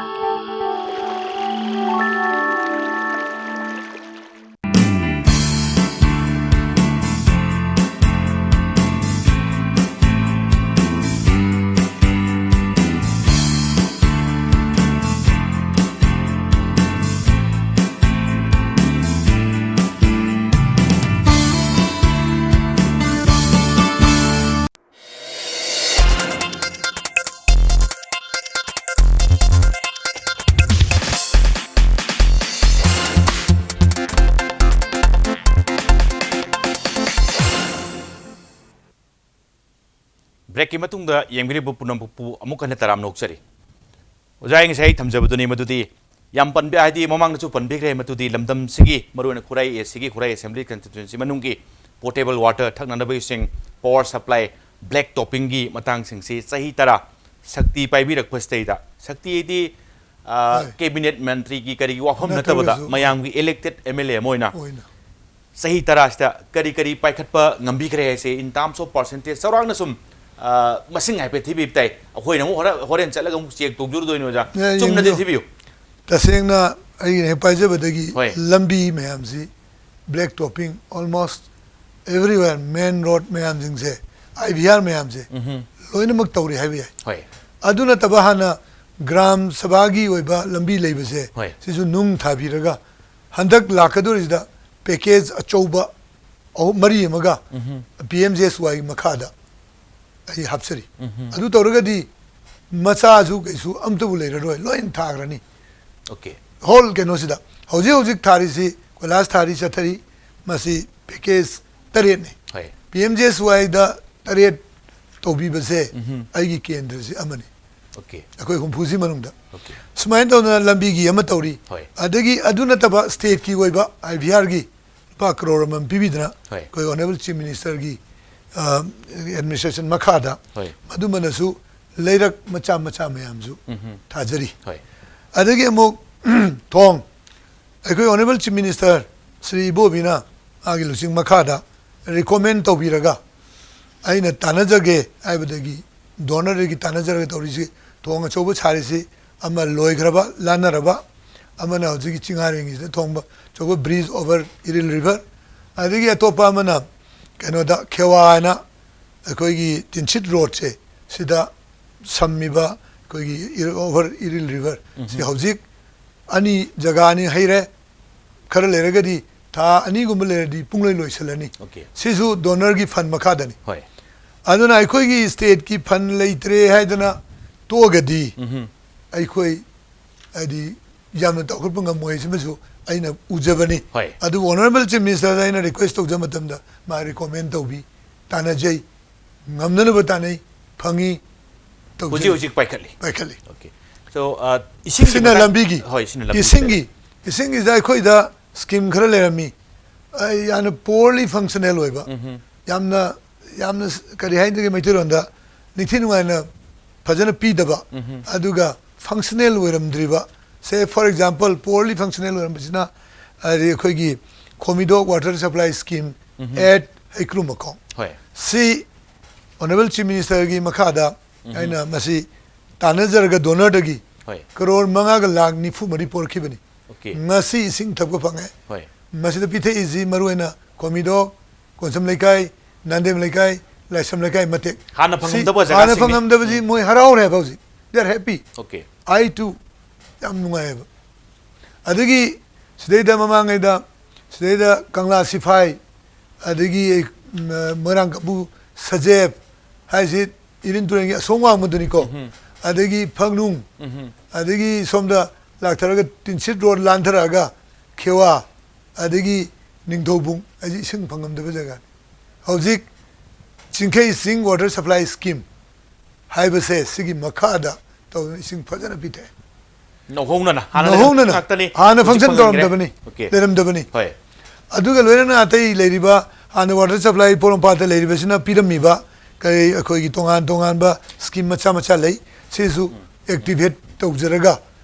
ꯕ꯭ꯔꯦꯛꯀꯤ ꯃꯇꯨꯡꯗ ꯌꯦꯡꯕꯤꯔꯤꯕ ꯄꯨꯝꯅꯃꯛꯄꯨ ꯑꯃꯨꯛ ꯍꯟꯅ ꯇꯔꯥꯝꯅ ꯑꯣꯛꯆꯔꯤ꯫ ꯑꯣꯖꯥ, ꯑꯩ ꯉꯁꯥꯏ ꯊꯝꯖꯕꯗꯨꯅꯤ ꯃꯗꯨꯗꯤ, ꯌꯥꯝ ꯄꯟꯕꯤ-, ꯍꯥꯏꯗꯤ ꯃꯃꯥꯡꯗꯁꯨ ꯄꯟꯕꯤꯈ꯭ꯔꯦ, ꯃꯗꯨꯗꯤ ꯂꯝꯗꯝꯁꯤꯒꯤ, ꯃꯔꯨꯑꯣꯏꯅ ꯈꯨꯔꯥꯏ ꯑꯦꯁꯤꯒꯤ, ꯈꯨꯔꯥꯏ ꯑꯦꯁꯦꯝꯕ꯭ꯂꯤ ꯀꯟꯁꯇꯤꯇ꯭ꯋꯦꯟꯁꯤ ꯃꯅꯨꯡꯒꯤ ꯄꯣꯔꯇꯦꯕꯜ ꯋꯥꯇꯔ, ꯊꯛꯅꯅꯕ ꯏꯁꯤꯡ, ꯄꯋꯥꯔ ꯁꯄ꯭ꯂꯥꯏ, ꯕ꯭ꯂꯦꯛ ꯇꯣꯞꯄꯤꯡꯒꯤ ꯃꯇꯥꯡꯁꯤꯡꯁꯤ ꯆꯍꯤ ꯇꯔꯥ ꯁꯛꯇꯤ ꯄꯥꯏꯕꯤꯔꯛꯄꯁꯤꯗꯩꯗ, ꯁꯛꯇꯤ ꯍꯥꯏꯗꯤ, ꯑ, ꯍꯣꯏ꯫ ꯀꯦꯕꯤꯅꯦꯠ ꯃꯟꯇ꯭ꯔꯤꯒꯤ ꯀꯔꯤꯒꯤ ꯋꯥꯐꯝ ꯅꯠꯇꯕꯗ, ꯅꯠꯇ꯭ꯔꯒꯁꯨ, ꯃꯌꯥꯝꯒꯤ ꯏꯂꯦꯛꯇꯦꯠ ꯑꯦꯝ ꯑꯦꯜ ꯑꯦ ꯑꯃ ꯑꯣꯏꯅ ꯑꯣꯏꯅ꯫ ꯆꯍꯤ ꯇꯔꯥꯁꯤꯗ ꯀꯔꯤ ꯀꯔꯤ ꯄꯥꯏꯈꯠꯄ ꯉꯝꯕꯤꯈ꯭ꯔꯦ ꯍꯥꯏꯁꯦ, in terms of percentage, ꯆꯥꯎꯔꯥꯛꯅ ꯁꯨꯝ, ꯑ, ꯃꯁꯤꯡ ꯍꯥꯏꯐꯦꯠ ꯊꯤꯕꯤꯕ ꯇꯥꯏ꯫ ꯑꯩꯈꯣꯏꯅ ꯑꯃꯨꯛ ꯍꯣꯔꯦꯟ, ꯍꯣꯔꯦꯟ ꯆꯠꯂꯒ ꯑꯃꯨꯛ ꯆꯦꯛ ꯇꯧꯖꯔꯨꯗꯣꯏꯅꯤ, ꯑꯣꯖꯥ꯫ ꯌꯥꯏ, ꯆꯨꯝꯅꯗꯤ ꯌꯦꯡꯕꯤꯌꯨ꯫ ꯊꯤꯕꯤꯌꯨ꯫ ꯇꯁꯦꯡꯅ ꯑꯩꯅ ꯍꯦꯛ ꯄꯥꯏꯖꯕꯗꯒꯤ ꯍꯣꯏ꯫ ꯂꯝꯕꯤ ꯃꯌꯥꯝꯁꯤ, ꯕ꯭ꯂꯦꯛ ꯇꯣꯞꯄꯤꯡ, almost everywhere, ꯃꯦꯟ ꯔꯣꯗ ꯃꯌꯥꯝꯁꯤꯡꯁꯦ, ꯑꯥꯏ ꯚꯤ ꯑꯥꯔ ꯃꯌꯥꯝꯁꯦ, ꯎꯝꯍꯨꯝ꯫ ꯂꯣꯏꯅꯃꯛ ꯇꯧꯔꯤ ꯍꯥꯏꯕ ꯌꯥꯏ꯫ ꯍꯣꯏ꯫ ꯑꯗꯨ ꯅꯠꯇꯕ, ꯍꯥꯟꯅ ꯒ꯭ꯔꯥꯝ ꯁꯚꯥꯒꯤ ꯑꯣꯏꯕ ꯂꯝꯕꯤ ꯂꯩꯕꯁꯦ, ꯍꯣꯏ꯫ ꯁꯤꯁꯨ ꯅꯨꯡ ꯊꯥꯕꯤꯔꯒ, ꯍꯟꯗꯛ ꯂꯥꯛꯀꯗꯧꯔꯤꯁꯤꯗ ꯄꯦꯀꯦꯖ ꯑꯆꯧꯕ ꯑꯍꯨꯝ, ꯃꯔꯤ ꯑꯃꯒ ꯎꯝꯍꯨꯝ꯫ ꯄꯤ ꯑꯦꯝ ꯖꯤ ꯑꯦꯁ ꯋꯥꯏ ꯃꯈꯥꯗ ꯑꯩ ꯍꯥꯞꯆꯔꯤ꯫ ꯎꯝꯍꯨꯝ꯫ ꯑꯗꯨ ꯇꯧꯔꯒꯗꯤ ꯃꯆꯥꯁꯨ ꯀꯩꯁꯨ ꯑꯝꯇꯕꯨ ꯂꯩꯔꯔꯣꯏ, ꯂꯣꯏꯅ ꯊꯥꯈ꯭ꯔꯅꯤ꯫ Okay. ꯍꯣꯜ ꯀꯩꯅꯣꯁꯤꯗ ꯍꯧꯖꯤꯛ ꯍꯧꯖꯤꯛ ꯊꯥꯔꯤꯁꯤ, ꯀꯣꯏꯂꯥꯁ ꯊꯥꯔꯤ, ꯆꯠꯊꯔꯤ꯫ ꯃꯁꯤ ꯄꯦꯀꯦꯖ ꯇꯔꯦꯠꯅꯤ꯫ ꯍꯣꯏ. ꯄꯤ ꯑꯦꯝ ꯖꯤ ꯑꯦꯁ ꯋꯥꯏꯗ ꯇꯔꯦꯠ ꯇꯧꯕꯤꯕꯁꯦ ꯎꯝꯍꯨꯝ. ꯑꯩꯒꯤ ꯀꯦꯟꯗ꯭ꯔꯁꯤ ꯑꯃꯅꯤ꯫ Okay. ꯑꯩꯈꯣꯏ ꯍꯨꯝꯐꯨꯁꯤ ꯃꯅꯨꯡꯗ Okay. ꯁꯨꯃꯥꯏꯅ ꯇꯧꯗꯅ ꯂꯝꯕꯤꯒꯤ ꯑꯃ ꯇꯧꯔꯤ꯫ ꯍꯣꯏ. ꯑꯗꯒꯤ ꯑꯗꯨ ꯅꯠꯇꯕ ꯁ꯭ꯇꯦꯠꯀꯤ ꯑꯣꯏꯕ ꯑꯥꯏ ꯚꯤ ꯑꯥꯔꯒꯤ ꯂꯨꯄꯥ ꯀꯔꯣꯔ ꯑꯃꯃꯝ ꯄꯤꯕꯤꯗꯅ ꯍꯣꯏ. ꯑꯩꯈꯣꯏ ꯑꯣꯅꯔꯦꯕꯜ ꯆꯤꯐ ꯃꯤꯅꯤꯁꯇꯔꯒꯤ ꯑꯦꯗꯃꯤꯅꯤꯁꯇ꯭ꯔꯦꯁꯟ ꯃꯈꯥꯗ ꯍꯣꯏ. ꯃꯗꯨꯃꯅꯁꯨ ꯂꯩꯔꯛ ꯃꯆꯥ ꯃꯆꯥ ꯃꯌꯥꯝꯁꯨ ꯎꯝꯍꯨꯝ. ꯊꯥꯖꯔꯤ꯫ ꯍꯣꯏ. ꯑꯗꯒꯤ ꯑꯃꯨꯛ ꯊꯣꯡ, ꯑꯩꯈꯣꯏ ꯑꯣꯅꯔꯦꯕꯜ ꯆꯤꯐ ꯃꯤꯅꯤꯁꯇꯔ ꯁ꯭ꯔꯤ ꯏꯕꯣꯕꯤꯅ ꯃꯥꯒꯤ ꯂꯨꯆꯤꯡ ꯃꯈꯥꯗ ꯔꯤꯀꯣꯃꯦꯟ ꯇꯧꯕꯤꯔꯒ ꯑꯩꯅ ꯇꯥꯟꯅꯖꯒꯦ ꯍꯥꯏꯕꯗꯒꯤ ꯗꯣꯅꯔꯗꯒꯤ ꯇꯥꯟꯅꯖꯔꯒ ꯇꯧꯔꯤꯁꯤ, ꯊꯣꯡ ꯑꯆꯧꯕ ꯁꯥꯔꯤꯁꯤ ꯑꯃ ꯂꯣꯏꯈ꯭ꯔꯕ, ꯂꯥꯟꯅꯔꯕ, ꯑꯃꯅ ꯍꯧꯖꯤꯛꯀꯤ ꯆꯤꯡꯉꯥꯔꯦꯟꯒꯤꯁꯤꯗ ꯊꯣꯡꯕ ꯑꯆꯧꯕ ꯕ꯭ꯔꯤꯖ ꯑꯣꯚꯔ ꯏꯔꯤꯜ ꯔꯤꯚꯔ, ꯑꯗꯒꯤ ꯑꯇꯣꯞꯄ ꯑꯃꯅ ꯀꯩꯅꯣꯗ ꯈꯦꯋꯥ ꯍꯥꯏꯅ ꯑꯩꯈꯣꯏꯒꯤ ꯇꯤꯟꯁꯤꯠ ꯔꯣꯗꯁꯦ ꯁꯤꯗ ꯁꯝꯃꯤꯕ ꯑꯩꯈꯣꯏꯒꯤ ꯏꯔ-, ꯑꯣꯚꯔ ꯏꯔꯤꯜ ꯔꯤꯚꯔ ꯁꯤ ꯍꯧꯖꯤꯛ ꯑꯅꯤ, ꯖꯒꯥ ꯑꯅꯤ ꯍꯩꯔꯦ꯫ ꯈꯔ ꯂꯩꯔꯒꯗꯤ ꯊꯥ ꯑꯅꯤꯒꯨꯝꯕ ꯂꯩꯔꯗꯤ ꯄꯨꯡꯂꯣꯏ ꯂꯣꯏꯁꯤꯜꯂꯅꯤ꯫ Okay. ꯁꯤꯁꯨ ꯗꯣꯅꯔꯒꯤ ꯐꯟ ꯃꯈꯥꯗꯅꯤ꯫ ꯍꯣꯏ. ꯑꯗꯨꯅ ꯑꯩꯈꯣꯏꯒꯤ ꯁ꯭ꯇꯦꯠꯀꯤ ꯐꯟ ꯂꯩꯇ꯭ꯔꯦ ꯍꯥꯏꯗꯅ ꯇꯣꯛꯑꯒꯗꯤ ꯎꯝꯍꯨꯝ. ꯑꯩꯈꯣꯏ ꯍꯥꯏꯗꯤ ꯌꯥꯝꯅ ꯆꯥꯎꯈꯠꯄ ꯉꯝꯃꯣꯏ ꯍꯥꯏꯕꯁꯤꯃꯁꯨ ꯑꯩꯅ ꯎꯖꯕꯅꯤ꯫ ꯍꯣꯏ. ꯑꯗꯨꯕꯨ ꯑꯣꯅꯔꯦꯕꯜ ꯆꯤꯐ ꯃꯤꯅꯤꯁꯇꯔꯗ ꯑꯩꯅ ꯔꯤꯀ꯭ꯋꯦꯁ ꯇꯧꯖꯕ ꯃꯇꯝꯗ ꯃꯥ ꯔꯤꯀꯣꯃꯦꯟ ꯇꯧꯕꯤ, ꯇꯥꯟꯅꯖꯩ, ꯉꯝꯅꯅꯕ ꯇꯥꯟꯅꯩ, ꯐꯪꯉꯤ, ꯇꯧꯖꯩ꯫ ꯍꯧꯖꯤꯛ ꯍꯧꯖꯤꯛ ꯄꯥꯏꯈꯠꯂꯤ. ꯄꯥꯏꯈꯠꯂꯤ꯫ Okay. So, uh, ꯏꯁꯤꯡꯒꯤ ꯁꯤꯅ ꯃꯇꯥꯡ-, ꯂꯝꯕꯤꯒꯤ, ꯍꯣꯏ, ꯁꯤꯅ ꯂꯝꯕꯤ ꯏꯁꯤꯡꯒꯤ, ꯏꯁꯤꯡꯒꯤꯁꯤꯗ ꯑꯩꯈꯣꯏꯗ ꯁ꯭ꯀꯤꯝ ꯈꯔ ꯂꯩꯔꯝꯃꯤ꯫ ꯑꯩ ꯌꯥꯝꯅ ꯄꯣꯔꯂꯤ ꯐꯪꯁꯅꯦꯜ ꯑꯣꯏꯕ, ꯎꯝꯍꯨꯝ. ꯌꯥꯝꯅ, ꯌꯥꯝꯅ ꯀꯔꯤ ꯍꯥꯏꯗꯒꯦ ꯃꯩꯇꯩꯂꯣꯟꯗ, ꯅꯤꯡꯊꯤ ꯅꯨꯡꯉꯥꯏꯅ ꯐꯖꯅ ꯄꯤꯗꯕ, ꯎꯝꯍꯨꯝ. ꯑꯗꯨꯒ ꯐꯪꯁꯅꯦꯜ ꯑꯣꯏꯔꯝꯗ꯭ꯔꯤꯕ, ꯁꯦ, ꯐꯣꯔ ꯑꯦꯛꯖꯥꯝꯄꯜ, ꯄꯣꯔꯂꯤ ꯐꯪꯁꯅꯦꯜ ꯑꯣꯏꯔꯝꯕꯁꯤꯅ ꯍꯥꯏꯗꯤ ꯑꯩꯈꯣꯏꯒꯤ ꯈꯣꯃꯤꯗꯣꯛ ꯋꯥꯇꯔ ꯁꯄ꯭ꯂꯥꯏ ꯁ꯭ꯀꯤꯝ ꯎꯝꯍꯨꯝ. ꯑꯦꯠ ꯍꯩꯀ꯭ꯔꯨ ꯃꯈꯣꯡ꯫ ꯍꯣꯏ. ꯁꯤ ꯑꯣꯅꯔꯦꯕꯜ ꯆꯤꯐ ꯃꯤꯅꯤꯁꯇꯔꯒꯤ ꯃꯈꯥꯗ ꯎꯝꯍꯨꯝ. ꯑꯩꯅ ꯃꯁꯤ ꯇꯥꯟꯅꯖꯔꯒ ꯗꯣꯅꯔꯗꯒꯤ ꯍꯣꯏ. ꯀꯔꯣꯔ ꯃꯉꯥꯒ ꯂꯥꯈ ꯅꯤꯐꯨ ꯃꯔꯤ ꯄꯣꯔꯛꯈꯤꯕꯅꯤ꯫ Okay. ꯉꯁꯤ ꯏꯁꯤꯡ ꯊꯛꯄ ꯐꯪꯉꯦ꯫ ꯍꯣꯏ. ꯃꯁꯤꯗ ꯄꯤꯊꯛꯏꯁꯤ ꯃꯔꯨꯑꯣꯏꯅ ꯈꯣꯃꯤꯗꯣꯛ, ꯀꯣꯟꯁꯝ ꯂꯩꯀꯥꯏ, ꯅꯥꯟꯗꯦꯝ ꯂꯩꯀꯥꯏ, ꯂꯥꯏꯁ꯭ꯔꯝ ꯂꯩꯀꯥꯏ ꯃꯇꯦꯛ꯫ ꯍꯥꯟꯅ ꯁꯤ ꯐꯪꯉꯝꯗꯕ ꯍꯥꯟꯅ ꯖꯒꯥꯁꯤꯡꯅꯤ꯫ ꯐꯪꯉꯝꯗꯕꯁꯤ ꯃꯣꯏ ꯍꯔꯥꯎꯔꯦ ꯍꯥꯏꯕ ꯍꯧꯖꯤꯛ꯫ They are happy. Okay. I too ꯌꯥꯝ ꯅꯨꯡꯉꯥꯏꯌꯦꯕ꯫ ꯑꯗꯒꯤ ꯁꯤꯗꯩꯗ ꯃꯃꯥꯡꯉꯩꯗ ꯁꯤꯗꯩꯗ ꯀꯪꯂꯥ ꯁꯤꯐꯥꯏ, ꯑꯗꯒꯤ ꯃ-, ꯃꯣꯏꯔꯥꯡ ꯀꯥꯡꯕꯨ ꯁꯖꯦꯞ ꯍꯥꯏꯁꯤ ꯏꯔꯤꯟ ꯇꯨꯔꯦꯜꯒꯤ ꯑꯁꯣꯝ ꯋꯥꯡꯃꯗꯨꯅꯤꯀꯣ꯫ ꯎꯝꯍꯨꯝ. ꯑꯗꯒꯤ ꯐꯪꯅꯨꯡ, ꯎꯝꯍꯨꯝ. ꯑꯗꯒꯤ ꯁꯣꯝꯗ ꯂꯥꯛꯊꯔꯒ ꯇꯤꯟꯁꯤꯠ ꯔꯣꯗ ꯂꯥꯟꯊꯔꯛꯑꯒ ꯈꯦꯋꯥ ꯑꯗꯒꯤ ꯅꯤꯡꯊꯧꯕꯨꯡ ꯑꯁꯤ ꯏꯁꯤꯡ ꯐꯪꯉꯝꯗꯕ ꯖꯒꯥꯅꯤ꯫ ꯍꯧꯖꯤꯛ ꯆꯤꯡꯈꯩ ꯆꯤꯡ ꯋꯥꯇꯔ ꯁꯄ꯭ꯂꯥꯏ ꯁ꯭ꯀꯤꯝ ꯍꯥꯏꯕꯁꯦ ꯁꯤꯒꯤ ꯃꯈꯥꯗ ꯇꯧꯗꯨꯅ ꯏꯁꯤꯡ ꯐꯖꯅ ꯄꯤꯊꯛꯑꯦ꯫ ꯅꯧꯍꯧꯅꯅ ꯍꯥꯟꯅ ꯅꯧꯍꯧꯅꯅ ꯉꯥꯛꯇꯅꯤ꯫ ꯍꯥꯟꯅ ꯍꯧꯖꯤꯛ ꯐꯪꯁꯟ ꯐꯪꯗ꯭ꯔꯦ꯫ ꯇꯧꯔꯝꯗꯕꯅꯤ, Okay. ꯂꯩꯔꯝꯗꯕꯅꯤ꯫ ꯍꯣꯏ꯫ ꯑꯗꯨꯒ ꯂꯣꯏꯅꯅ ꯑꯇꯩ ꯂꯩꯔꯤꯕ ꯍꯥꯟꯅ ꯋꯥꯇꯔ ꯁꯄ꯭ꯂꯥꯏ ꯄꯣꯔꯣꯝꯄꯥꯠꯇ ꯂꯩꯔꯤꯕꯁꯤꯅ ꯄꯤꯔꯝꯃꯤꯕ ꯀꯔꯤ ꯑꯩꯈꯣꯏꯒꯤ ꯇꯣꯉꯥꯟ ꯇꯣꯉꯥꯟꯕ ꯁ꯭ꯀꯤꯝ ꯃꯆꯥ ꯃꯆꯥ ꯂꯩ, ꯁꯤꯁꯨ ꯑꯦꯛꯇꯤꯚꯦꯠ ꯇꯧꯖꯔꯒ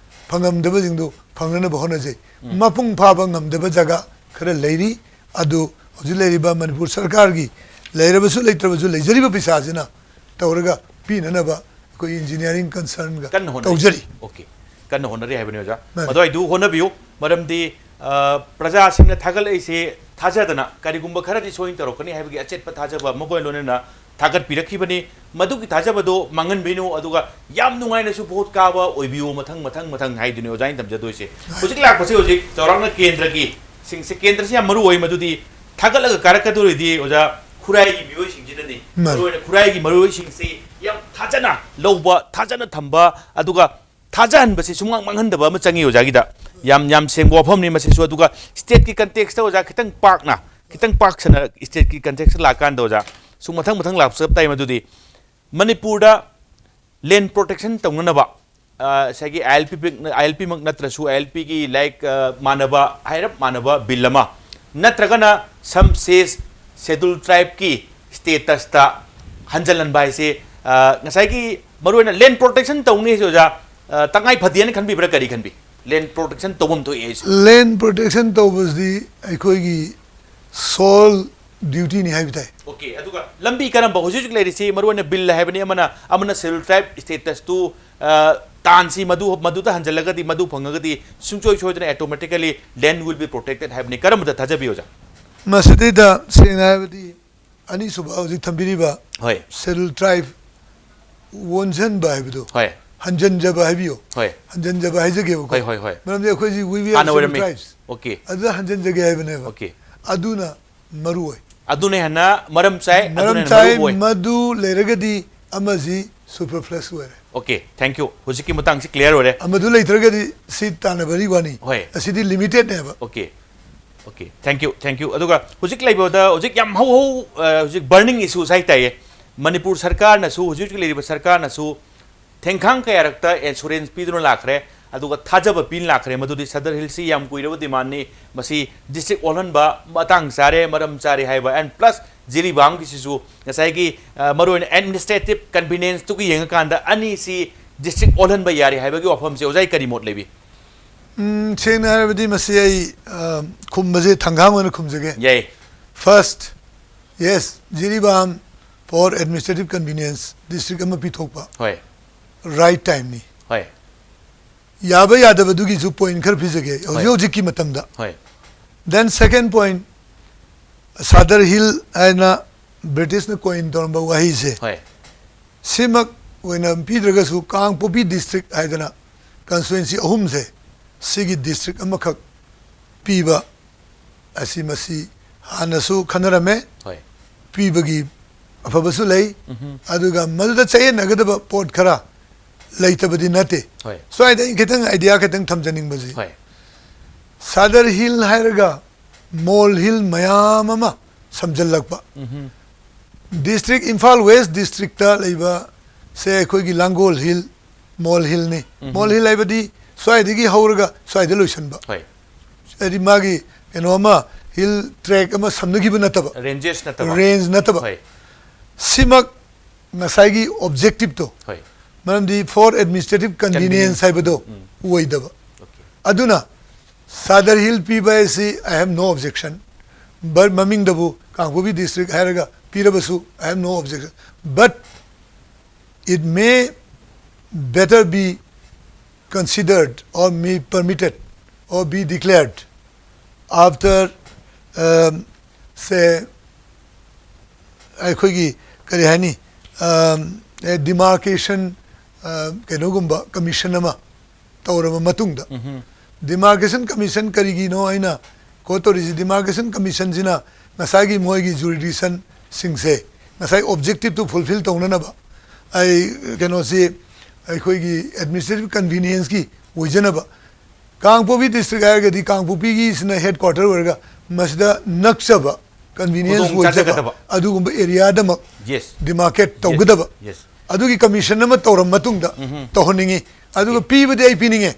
ꯐꯪꯉꯝꯗꯕꯁꯤꯡꯗꯨ ꯐꯪꯅꯅꯕ ꯍꯣꯠꯅꯖꯩ꯫ ꯃꯄꯨꯡ ꯐꯥꯕ ꯉꯝꯗꯕ ꯖꯒꯥ ꯈꯔ ꯂꯩꯔꯤ, ꯑꯗꯨ ꯍꯧꯖꯤꯛ ꯂꯩꯔꯤꯕ ꯃꯅꯤꯄꯨꯔ ꯁꯔꯀꯥꯔꯒꯤ ꯂꯩꯔꯕꯁꯨ ꯂꯩꯇ꯭ꯔꯕꯁꯨ ꯂꯩꯖꯔꯤꯕ ꯄꯩꯁꯥꯁꯤꯅ ꯇꯧꯔꯒ ꯄꯤꯅꯅꯕ ꯑꯩꯈꯣꯏ ꯏꯟꯖꯤꯅꯤꯌꯥꯔꯤꯡ ꯀꯟꯁꯔꯟꯒ ꯀꯟꯅ ꯍꯣꯠꯅꯔꯤ꯫ ꯇꯧꯖꯔꯤ꯫ Okay. ꯀꯟꯅ ꯍꯣꯠꯅꯔꯤ ꯍꯥꯏꯕꯅꯤ ꯑꯣꯖꯥ꯫ ꯃꯥꯅꯤ꯫ ꯃꯗꯨ ꯑꯩꯗꯨ ꯍꯣꯠꯅꯕꯤꯌꯨ, ꯃꯔꯝꯗꯤ ꯑ, ꯄ꯭ꯔꯖꯥꯁꯤꯡꯅ ꯊꯥꯒꯠꯂꯛꯏꯁꯦ ꯊꯥꯖꯗꯅ ꯀꯔꯤꯒꯨꯝꯕ ꯈꯔꯗꯤ ꯁꯣꯏꯅ ꯇꯧꯔꯛꯀꯅꯤ ꯍꯥꯏꯕꯒꯤ ꯑꯆꯦꯠꯄ ꯊꯥꯖꯕ ꯑꯃꯒ ꯂꯣꯏꯅꯅ ꯊꯥꯒꯠꯄꯤꯔꯛꯈꯤꯕꯅꯤ꯫ ꯃꯗꯨꯒꯤ ꯊꯥꯖꯕꯗꯣ ꯃꯥꯡꯍꯟꯕꯤꯅꯨ, ꯑꯗꯨꯒ ꯌꯥꯝ ꯅꯨꯡꯉꯥꯏꯅꯁꯨ ꯚꯣꯠ ꯀꯥꯕ ꯑꯣꯏꯕꯤꯌꯨ ꯃꯊꯪ ꯃꯊꯪ ꯃꯊꯪ ꯍꯥꯏꯗꯨꯅꯤ ꯑꯣꯖꯥ ꯑꯩꯅ ꯇꯝꯖꯗꯣꯏꯁꯦ꯫ ꯍꯧꯖꯤꯛ ꯂꯥꯛꯄꯁꯦ ꯍꯧꯖꯤꯛ ꯆꯥꯎꯔꯥꯛꯅ ꯀꯦꯟꯗ꯭ꯔꯒꯤ ꯁꯤꯡꯁꯦ, ꯀꯦꯟꯗ꯭ꯔꯁꯤ ꯌꯥꯝ ꯃꯔꯨ ꯑꯣꯏ, ꯃꯗꯨꯗꯤ ꯊꯥꯒꯠꯂꯒ ꯀꯥꯔꯛꯀꯗꯧꯔꯤꯗꯤ ꯑꯣꯖꯥ ꯈꯨꯔꯥꯏꯒꯤ ꯃꯤꯑꯣꯏꯁꯤꯡꯁꯤꯅꯅꯤ꯫ ꯃꯥꯅꯤ꯫ ꯃꯔꯨꯑꯣꯏꯅ ꯈꯨꯔꯥꯏꯒꯤ ꯃꯔꯨꯑꯣꯏꯁꯤꯡꯁꯤ ꯌꯥꯝ ꯊꯥꯖꯅ ꯂꯧꯕ, ꯊꯥꯖꯅ ꯊꯝꯕ, ꯑꯗꯨꯒ ꯊꯥꯖꯍꯟꯕꯁꯤ ꯁꯨꯡꯃꯥꯡ ꯃꯥꯡꯍꯟꯗꯕ ꯑꯃ ꯆꯪꯉꯤ ꯑꯣꯖꯥꯒꯤꯗ꯫ ꯌꯥꯝ ꯌꯥꯝ ꯁꯦꯡꯕ ꯋꯥꯐꯝꯅꯤ ꯃꯁꯤꯁꯨ꯫ ꯑꯗꯨꯒ ꯁ꯭ꯇꯦꯠꯀꯤ ꯀꯟꯇꯦꯛꯁꯇ ꯑꯣꯖꯥ ꯈꯤꯇꯪ ꯄꯥꯛꯅ, ꯈꯤꯇꯪ ꯄꯥꯛ ꯁꯟꯅ ꯁ꯭ꯇꯦꯠꯀꯤ ꯀꯟꯇꯦꯛꯁꯇ ꯂꯥꯛꯀꯥꯟꯗ ꯑꯣꯖꯥ ꯁꯨꯝ ꯃꯊꯪ ꯃꯊꯪ ꯂꯥꯛꯆꯕ ꯇꯥꯏ꯫ ꯃꯗꯨꯗꯤ ꯃꯅꯤꯄꯨꯔꯗ ꯂꯦꯟ ꯄ꯭ꯔꯣꯇꯦꯛꯁꯟ ꯇꯧꯅꯅꯕ, ꯑ, ꯉꯁꯥꯏꯒꯤ ILP ꯄꯤꯛ-, ILP ꯃꯛ ꯅꯠꯇ꯭ꯔꯁꯨ ILPꯒꯤ ꯂꯥꯏꯛ, ꯑ, ꯃꯥꯟꯅꯕ, ꯍꯥꯏꯔꯞ ꯃꯥꯟꯅꯕ ꯕꯤꯜ ꯑꯃ, ꯅꯠꯇ꯭ꯔꯒꯅ ꯁꯝ ꯁꯦꯁ ꯁꯦꯗꯨꯜ ꯇ꯭ꯔꯥꯏꯕꯀꯤ ꯁ꯭ꯇꯦꯇꯁꯇ ꯍꯟꯖꯜꯍꯟꯕ ꯍꯥꯏꯁꯦ, ꯑ, ꯉꯁꯥꯏꯒꯤ ꯃꯔꯨꯑꯣꯏꯅ ꯂꯦꯟ ꯄ꯭ꯔꯣꯇꯦꯛꯁꯟ ꯇꯧꯅꯤ ꯍꯥꯏꯁꯦ ꯑꯣꯖꯥ, ꯑ, ꯇꯉꯥꯏ ꯐꯗꯦꯅ ꯈꯟꯕꯤꯕ꯭ꯔꯥ, ꯀꯔꯤ ꯈꯟꯕꯤ? ꯂꯦꯟ ꯄ꯭ꯔꯣꯇꯦꯛꯁꯟ ꯇꯧꯐꯝ ꯊꯣꯛꯏ ꯍꯥꯏꯁꯦ꯫ ꯂꯦꯟ ꯄ꯭ꯔꯣꯇꯦꯛꯁꯟ ꯇꯧꯕꯁꯤꯗꯤ ꯑꯩꯈꯣꯏꯒꯤ ꯁꯣꯜ ꯗ꯭ꯌꯨꯇꯤꯅꯤ ꯍꯥꯏꯕ ꯇꯥꯏ꯫ Okay, ꯑꯗꯨꯒ ꯂꯝꯕꯤ ꯀꯔꯝꯕ ꯍꯧꯖꯤꯛ ꯍꯧꯖꯤꯛ ꯂꯩꯔꯤꯁꯤ ꯃꯔꯨꯑꯣꯏꯅ ꯕꯤꯜ ꯍꯥꯏꯕꯅꯤ ꯑꯃꯅ, ꯑꯃꯅ ꯁꯦꯗꯨꯜ ꯇ꯭ꯔꯥꯏꯕ ꯁ꯭ꯇꯦꯇꯁꯇꯨ, ꯑ, ꯇꯥꯟꯁꯤ ꯃꯗꯨ, ꯃꯗꯨꯗ ꯍꯟꯖꯜꯂꯒꯗꯤ, ꯃꯗꯨ ꯐꯪꯉꯒꯗꯤ ꯁꯨꯡꯁꯣꯏ ꯁꯣꯏꯗꯅ automatically land will be protected ꯍꯥꯏꯕꯅꯤ꯫ ꯀꯔꯝꯕꯗ ꯊꯥꯖꯕꯤ ꯑꯣꯖꯥ? ꯃꯁꯤꯗꯩꯗ ꯁꯦꯡꯅ ꯍꯥꯏꯔꯕꯗꯤ ꯑꯅꯤꯁꯨꯕ ꯍꯧꯖꯤꯛ ꯊꯝꯕꯤꯔꯤꯕ ꯍꯣꯏ꯫ ꯁꯦꯗꯨꯜ ꯇ꯭ꯔꯥꯏꯕ ꯑꯣꯟꯁꯤꯟꯕ ꯍꯥꯏꯕꯗꯣ, ꯍꯣꯏ꯫ ꯍꯟꯖꯟꯖꯕ ꯍꯥꯏꯕꯤꯌꯣ꯫ ꯍꯣꯏ꯫ ꯍꯟꯖꯟꯖꯕ ꯍꯥꯏꯖꯒꯦꯕꯀꯣ꯫ ꯍꯣꯏ, ꯍꯣꯏ, ꯍꯣꯏ꯫ ꯃꯔꯝꯗꯤ ꯑꯩꯈꯣꯏꯁꯤ we were ꯍꯥꯟꯅ scheduled ꯑꯣꯏꯔꯝꯃꯤ꯫ tribes꯫ Okay. ꯑꯗꯨꯗ ꯍꯟꯖꯟꯖꯒꯦ ꯍꯥꯏꯕꯅꯦꯕ꯫ Okay. ꯑꯗꯨꯅ ꯃꯔꯨ ꯑꯣꯏ꯫ ꯑꯗꯨꯅ ꯍꯦꯟꯅ ꯃꯔꯝ ꯆꯥꯏ, ꯑꯗꯨꯅ ꯃꯔꯝ ꯍꯦꯟꯅ ꯆꯥꯏ꯫ ꯃꯔꯨ ꯑꯣꯏ꯫ ꯃꯗꯨ ꯂꯩꯔꯒꯗꯤ ꯑꯃꯁꯤ superfluous ꯑꯣꯏꯔꯦ꯫ Okay, thank you. ꯍꯧꯖꯤꯛꯀꯤ ꯃꯇꯥꯡꯁꯤ clear ꯑꯣꯏꯔꯦ꯫ ꯑꯃꯗꯨ ꯂꯩꯇ꯭ꯔꯒꯗꯤ ꯁꯤ ꯇꯥꯟꯅꯕꯒꯤ ꯋꯥꯅꯤ꯫ ꯍꯣꯏ꯫ ꯑꯁꯤꯗꯤ limitedꯅꯦꯕ꯫ Okay, okay, thank you, thank you. ꯑꯗꯨꯒ ꯍꯧꯖꯤꯛ ꯂꯩꯕꯗ ꯍꯧꯖꯤꯛ ꯌꯥꯝ ꯍꯧ ꯍꯧ ꯑ, ꯍꯧꯖꯤꯛ burning issues ꯍꯥꯏꯇꯥꯏꯌꯦ꯫ ꯃꯅꯤꯄꯨꯔ ꯁꯔꯀꯥꯔꯅꯁꯨ, ꯍꯧꯖꯤꯛ ꯍꯧꯖꯤꯛ ꯂꯩꯔꯤꯕ ꯁꯔꯀꯥꯔꯅꯁꯨ ꯊꯦꯡꯈꯥꯡ ꯀꯌꯥꯔꯛꯇ assurance ꯄꯤꯗꯨꯅ ꯂꯥꯛꯈ꯭ꯔꯦ, ꯑꯗꯨꯒ ꯊꯥꯖꯕ ꯄꯤꯅ ꯂꯥꯛꯈ꯭ꯔꯦ꯫ ꯃꯗꯨꯗꯤ ꯁꯗꯔ ꯍꯤꯜꯁꯤ ꯌꯥꯝ ꯀꯨꯏꯔꯕ demandꯅꯤ, ꯃꯁꯤ district ꯑꯣꯜꯍꯟꯕ ꯃꯇꯥꯡ ꯆꯥꯔꯦ, ꯃꯔꯝ ꯆꯥꯔꯦ ꯍꯥꯏꯕ, and plus ꯖꯤꯔꯤꯕꯥꯝꯒꯤꯁꯤꯁꯨ ꯉꯁꯥꯏꯒꯤ, ꯑ, ꯃꯔꯨꯑꯣꯏꯅ administrative convenienceꯇꯨꯒꯤ ꯌꯦꯡꯉꯀꯥꯟꯗ ꯑꯅꯤꯁꯤ district ꯑꯣꯜꯍꯟꯕ ꯌꯥꯔꯦ ꯍꯥꯏꯕꯒꯤ ꯋꯥꯐꯝꯁꯦ ꯑꯣꯖꯥꯒꯤ ꯀꯔꯤ ꯃꯣꯠ ꯂꯩꯕꯤ? ꯎꯝ, ꯁꯦꯡꯅ ꯍꯥꯏꯔꯕꯗꯤ ꯃꯁꯤ ꯑꯩ ꯑ, ꯈꯨꯝꯕꯁꯦ ꯊꯪꯒꯥꯡ ꯑꯣꯏꯅ ꯈꯨꯝꯖꯒꯦ꯫ ꯌꯥꯏ꯫ First, yes, Jiribam for administrative convenience district ꯑꯃ ꯄꯤꯊꯣꯛꯄ ꯍꯣꯏ꯫ right timeꯅꯤ꯫ ꯍꯣꯏ꯫ ꯌꯥꯕ ꯌꯥꯗꯕꯗꯨꯒꯤꯁꯨ point ꯈꯔ ꯄꯤꯖꯒꯦ ꯍꯧꯖꯤꯛ ꯍꯣꯏ꯫ ꯍꯧꯖꯤꯛꯀꯤ ꯃꯇꯝꯗ꯫ ꯍꯣꯏ꯫ Then second point, ꯁꯥꯗꯔ ꯍꯤꯜ ꯍꯥꯏꯅ ꯕ꯭ꯔꯤꯇꯤꯁꯅ coin ꯇꯧꯔꯝꯕ ꯋꯥꯍꯩꯁꯦ ꯍꯣꯏ꯫ ꯁꯤꯃꯛ ꯑꯣꯏꯅ ꯄꯤꯗ꯭ꯔꯒꯁꯨ ꯀꯥꯡꯄꯣꯛꯄꯤ district ꯍꯥꯏꯗꯅ constituency ꯑꯍꯨꯝꯁꯦ ꯁꯤꯒꯤ district ꯑꯃꯈꯛ ꯄꯤꯕ ꯑꯁꯤ ꯃꯁꯤ ꯍꯥꯟꯅꯁꯨ ꯈꯟꯅꯔꯝꯃꯦ꯫ ꯍꯣꯏ꯫ ꯄꯤꯕꯒꯤ ꯑꯐꯕꯁꯨ ꯂꯩ꯫ ꯎꯝꯍꯨꯝ꯫ ꯑꯗꯨꯒ ꯃꯗꯨꯗ ꯆꯌꯦꯠꯅꯒꯗꯕ ꯄꯣꯠ ꯈꯔ ꯂꯩꯇꯕꯗꯤ ꯅꯠꯇꯦ꯫ ꯍꯣꯏ꯫ ꯁ꯭ꯋꯥꯏꯗ ꯑꯩ ꯈꯤꯇꯪ idea ꯈꯤꯇꯪ ꯊꯝꯖꯅꯤꯡꯕꯁꯤ ꯍꯣꯏ꯫ ꯁꯥꯗꯔ ꯍꯤꯜ ꯍꯥꯏꯔꯒ ꯃꯣꯜ ꯍꯤꯜ ꯃꯌꯥꯝ ꯑꯃ ꯁꯝꯖꯜꯂꯛꯄ꯫ ꯎꯝꯍꯨꯝ꯫ District, ꯏꯝꯐꯥꯜ West districtꯇ ꯂꯩꯕ ꯁꯦ ꯑꯩꯈꯣꯏꯒꯤ ꯂꯥꯡꯒꯣꯜ ꯍꯤꯜ, ꯃꯣꯜ ꯍꯤꯜꯅꯤ꯫ ꯎꯝꯍꯨꯝ꯫ ꯃꯣꯜ ꯍꯤꯜ ꯍꯥꯏꯕꯗꯤ ꯁ꯭ꯋꯥꯏꯗꯒꯤ ꯍꯧꯔꯒ ꯁ꯭ꯋꯥꯏꯗ ꯂꯣꯏꯁꯟꯕ꯫ ꯍꯣꯏ꯫ ꯍꯥꯏꯗꯤ ꯃꯥꯒꯤ ꯀꯩꯅꯣ ꯑꯃ, hill track ꯑꯃ ꯁꯝꯅꯈꯤꯕ ꯅꯠꯇꯕ, Ranges ꯅꯠꯇꯕ꯫ Range ꯅꯠꯇꯕ꯫ ꯍꯣꯏ꯫ ꯁꯤꯃꯛ ꯉꯁꯥꯏꯒꯤ objectiveꯇꯣ, ꯍꯣꯏ꯫ ꯃꯔꯝꯗꯤ for administrative convenience Convenience꯫ ꯍꯥꯏꯕꯗꯣ ꯎꯝ꯫ ꯑꯣꯏꯗꯕ꯫ Okay꯫ ꯑꯗꯨꯅ ꯁꯥꯗꯔ ꯍꯤꯜ ꯄꯤꯕ ꯍꯥꯏꯁꯤ I have no objection, but ꯃꯃꯤꯡꯗꯕꯨ Kangpokpi district ꯍꯥꯏꯔꯒ ꯄꯤꯔꯕꯁꯨ I have no objection, but it may better be considered or may permitted or be declared after, um, say, ꯑꯩꯈꯣꯏꯒꯤ ꯀꯔꯤ ꯍꯥꯏꯅꯤ, um, demarcation, uh, ꯀꯩꯅꯣꯒꯨꯝꯕ commission ꯑꯃ ꯇꯧꯔꯕ ꯃꯇꯨꯡꯗ, ꯎꯝꯍꯨꯝ꯫ Demarcation Commission ꯀꯔꯤꯒꯤꯅꯣ ꯑꯩꯅ quote ꯇꯧꯔꯤꯁꯤ? Demarcation Commissionꯁꯤꯅ ꯉꯁꯥꯏꯒꯤ ꯃꯣꯏꯒꯤ jurisdictionꯁꯤꯡꯁꯦ ꯉꯁꯥꯏ objectiveꯇꯨ fulfil ꯇꯧꯅꯅꯕ ꯑꯩ ꯀꯩꯅꯣꯁꯤ ꯑꯩꯈꯣꯏꯒꯤ ꯑꯦꯗꯃꯤꯅꯤꯁꯇ꯭ꯔꯦꯇꯤꯚ ꯀꯟꯚꯤꯅꯤꯌꯦꯟꯁꯀꯤ ꯑꯣꯏꯖꯅꯕ, ꯀꯥꯡꯄꯣꯛꯄꯤ ꯗꯤꯁꯇ꯭ꯔꯤꯛ ꯍꯥꯏꯔꯒꯗꯤ ꯀꯥꯡꯄꯣꯛꯄꯤꯒꯤꯁꯤꯅ ꯍꯦꯗ ꯀ꯭ꯋꯥꯇꯔ ꯑꯣꯏꯔꯒ ꯃꯁꯤꯗ ꯅꯛꯆꯕ, ꯀꯟꯚꯤꯅꯤꯌꯦꯟꯁ ꯑꯣꯏꯖꯕ ꯑꯗꯨꯒꯨꯝꯕ ꯑꯦꯔꯤꯌꯥꯗꯃꯛ ꯗꯤꯃꯥꯔꯀꯦꯠ ꯇꯧꯒꯗꯕ, ꯑꯗꯨꯒꯤ ꯀꯃꯤꯁꯟ ꯑꯃ ꯇꯧꯔ ꯃꯇꯨꯡꯗ ꯇꯧꯍꯟꯅꯤꯡꯉꯤ꯫ ꯑꯗꯨꯒ ꯄꯤꯕꯗꯤ ꯑꯩ ꯄꯤꯅꯤꯡꯉꯦ,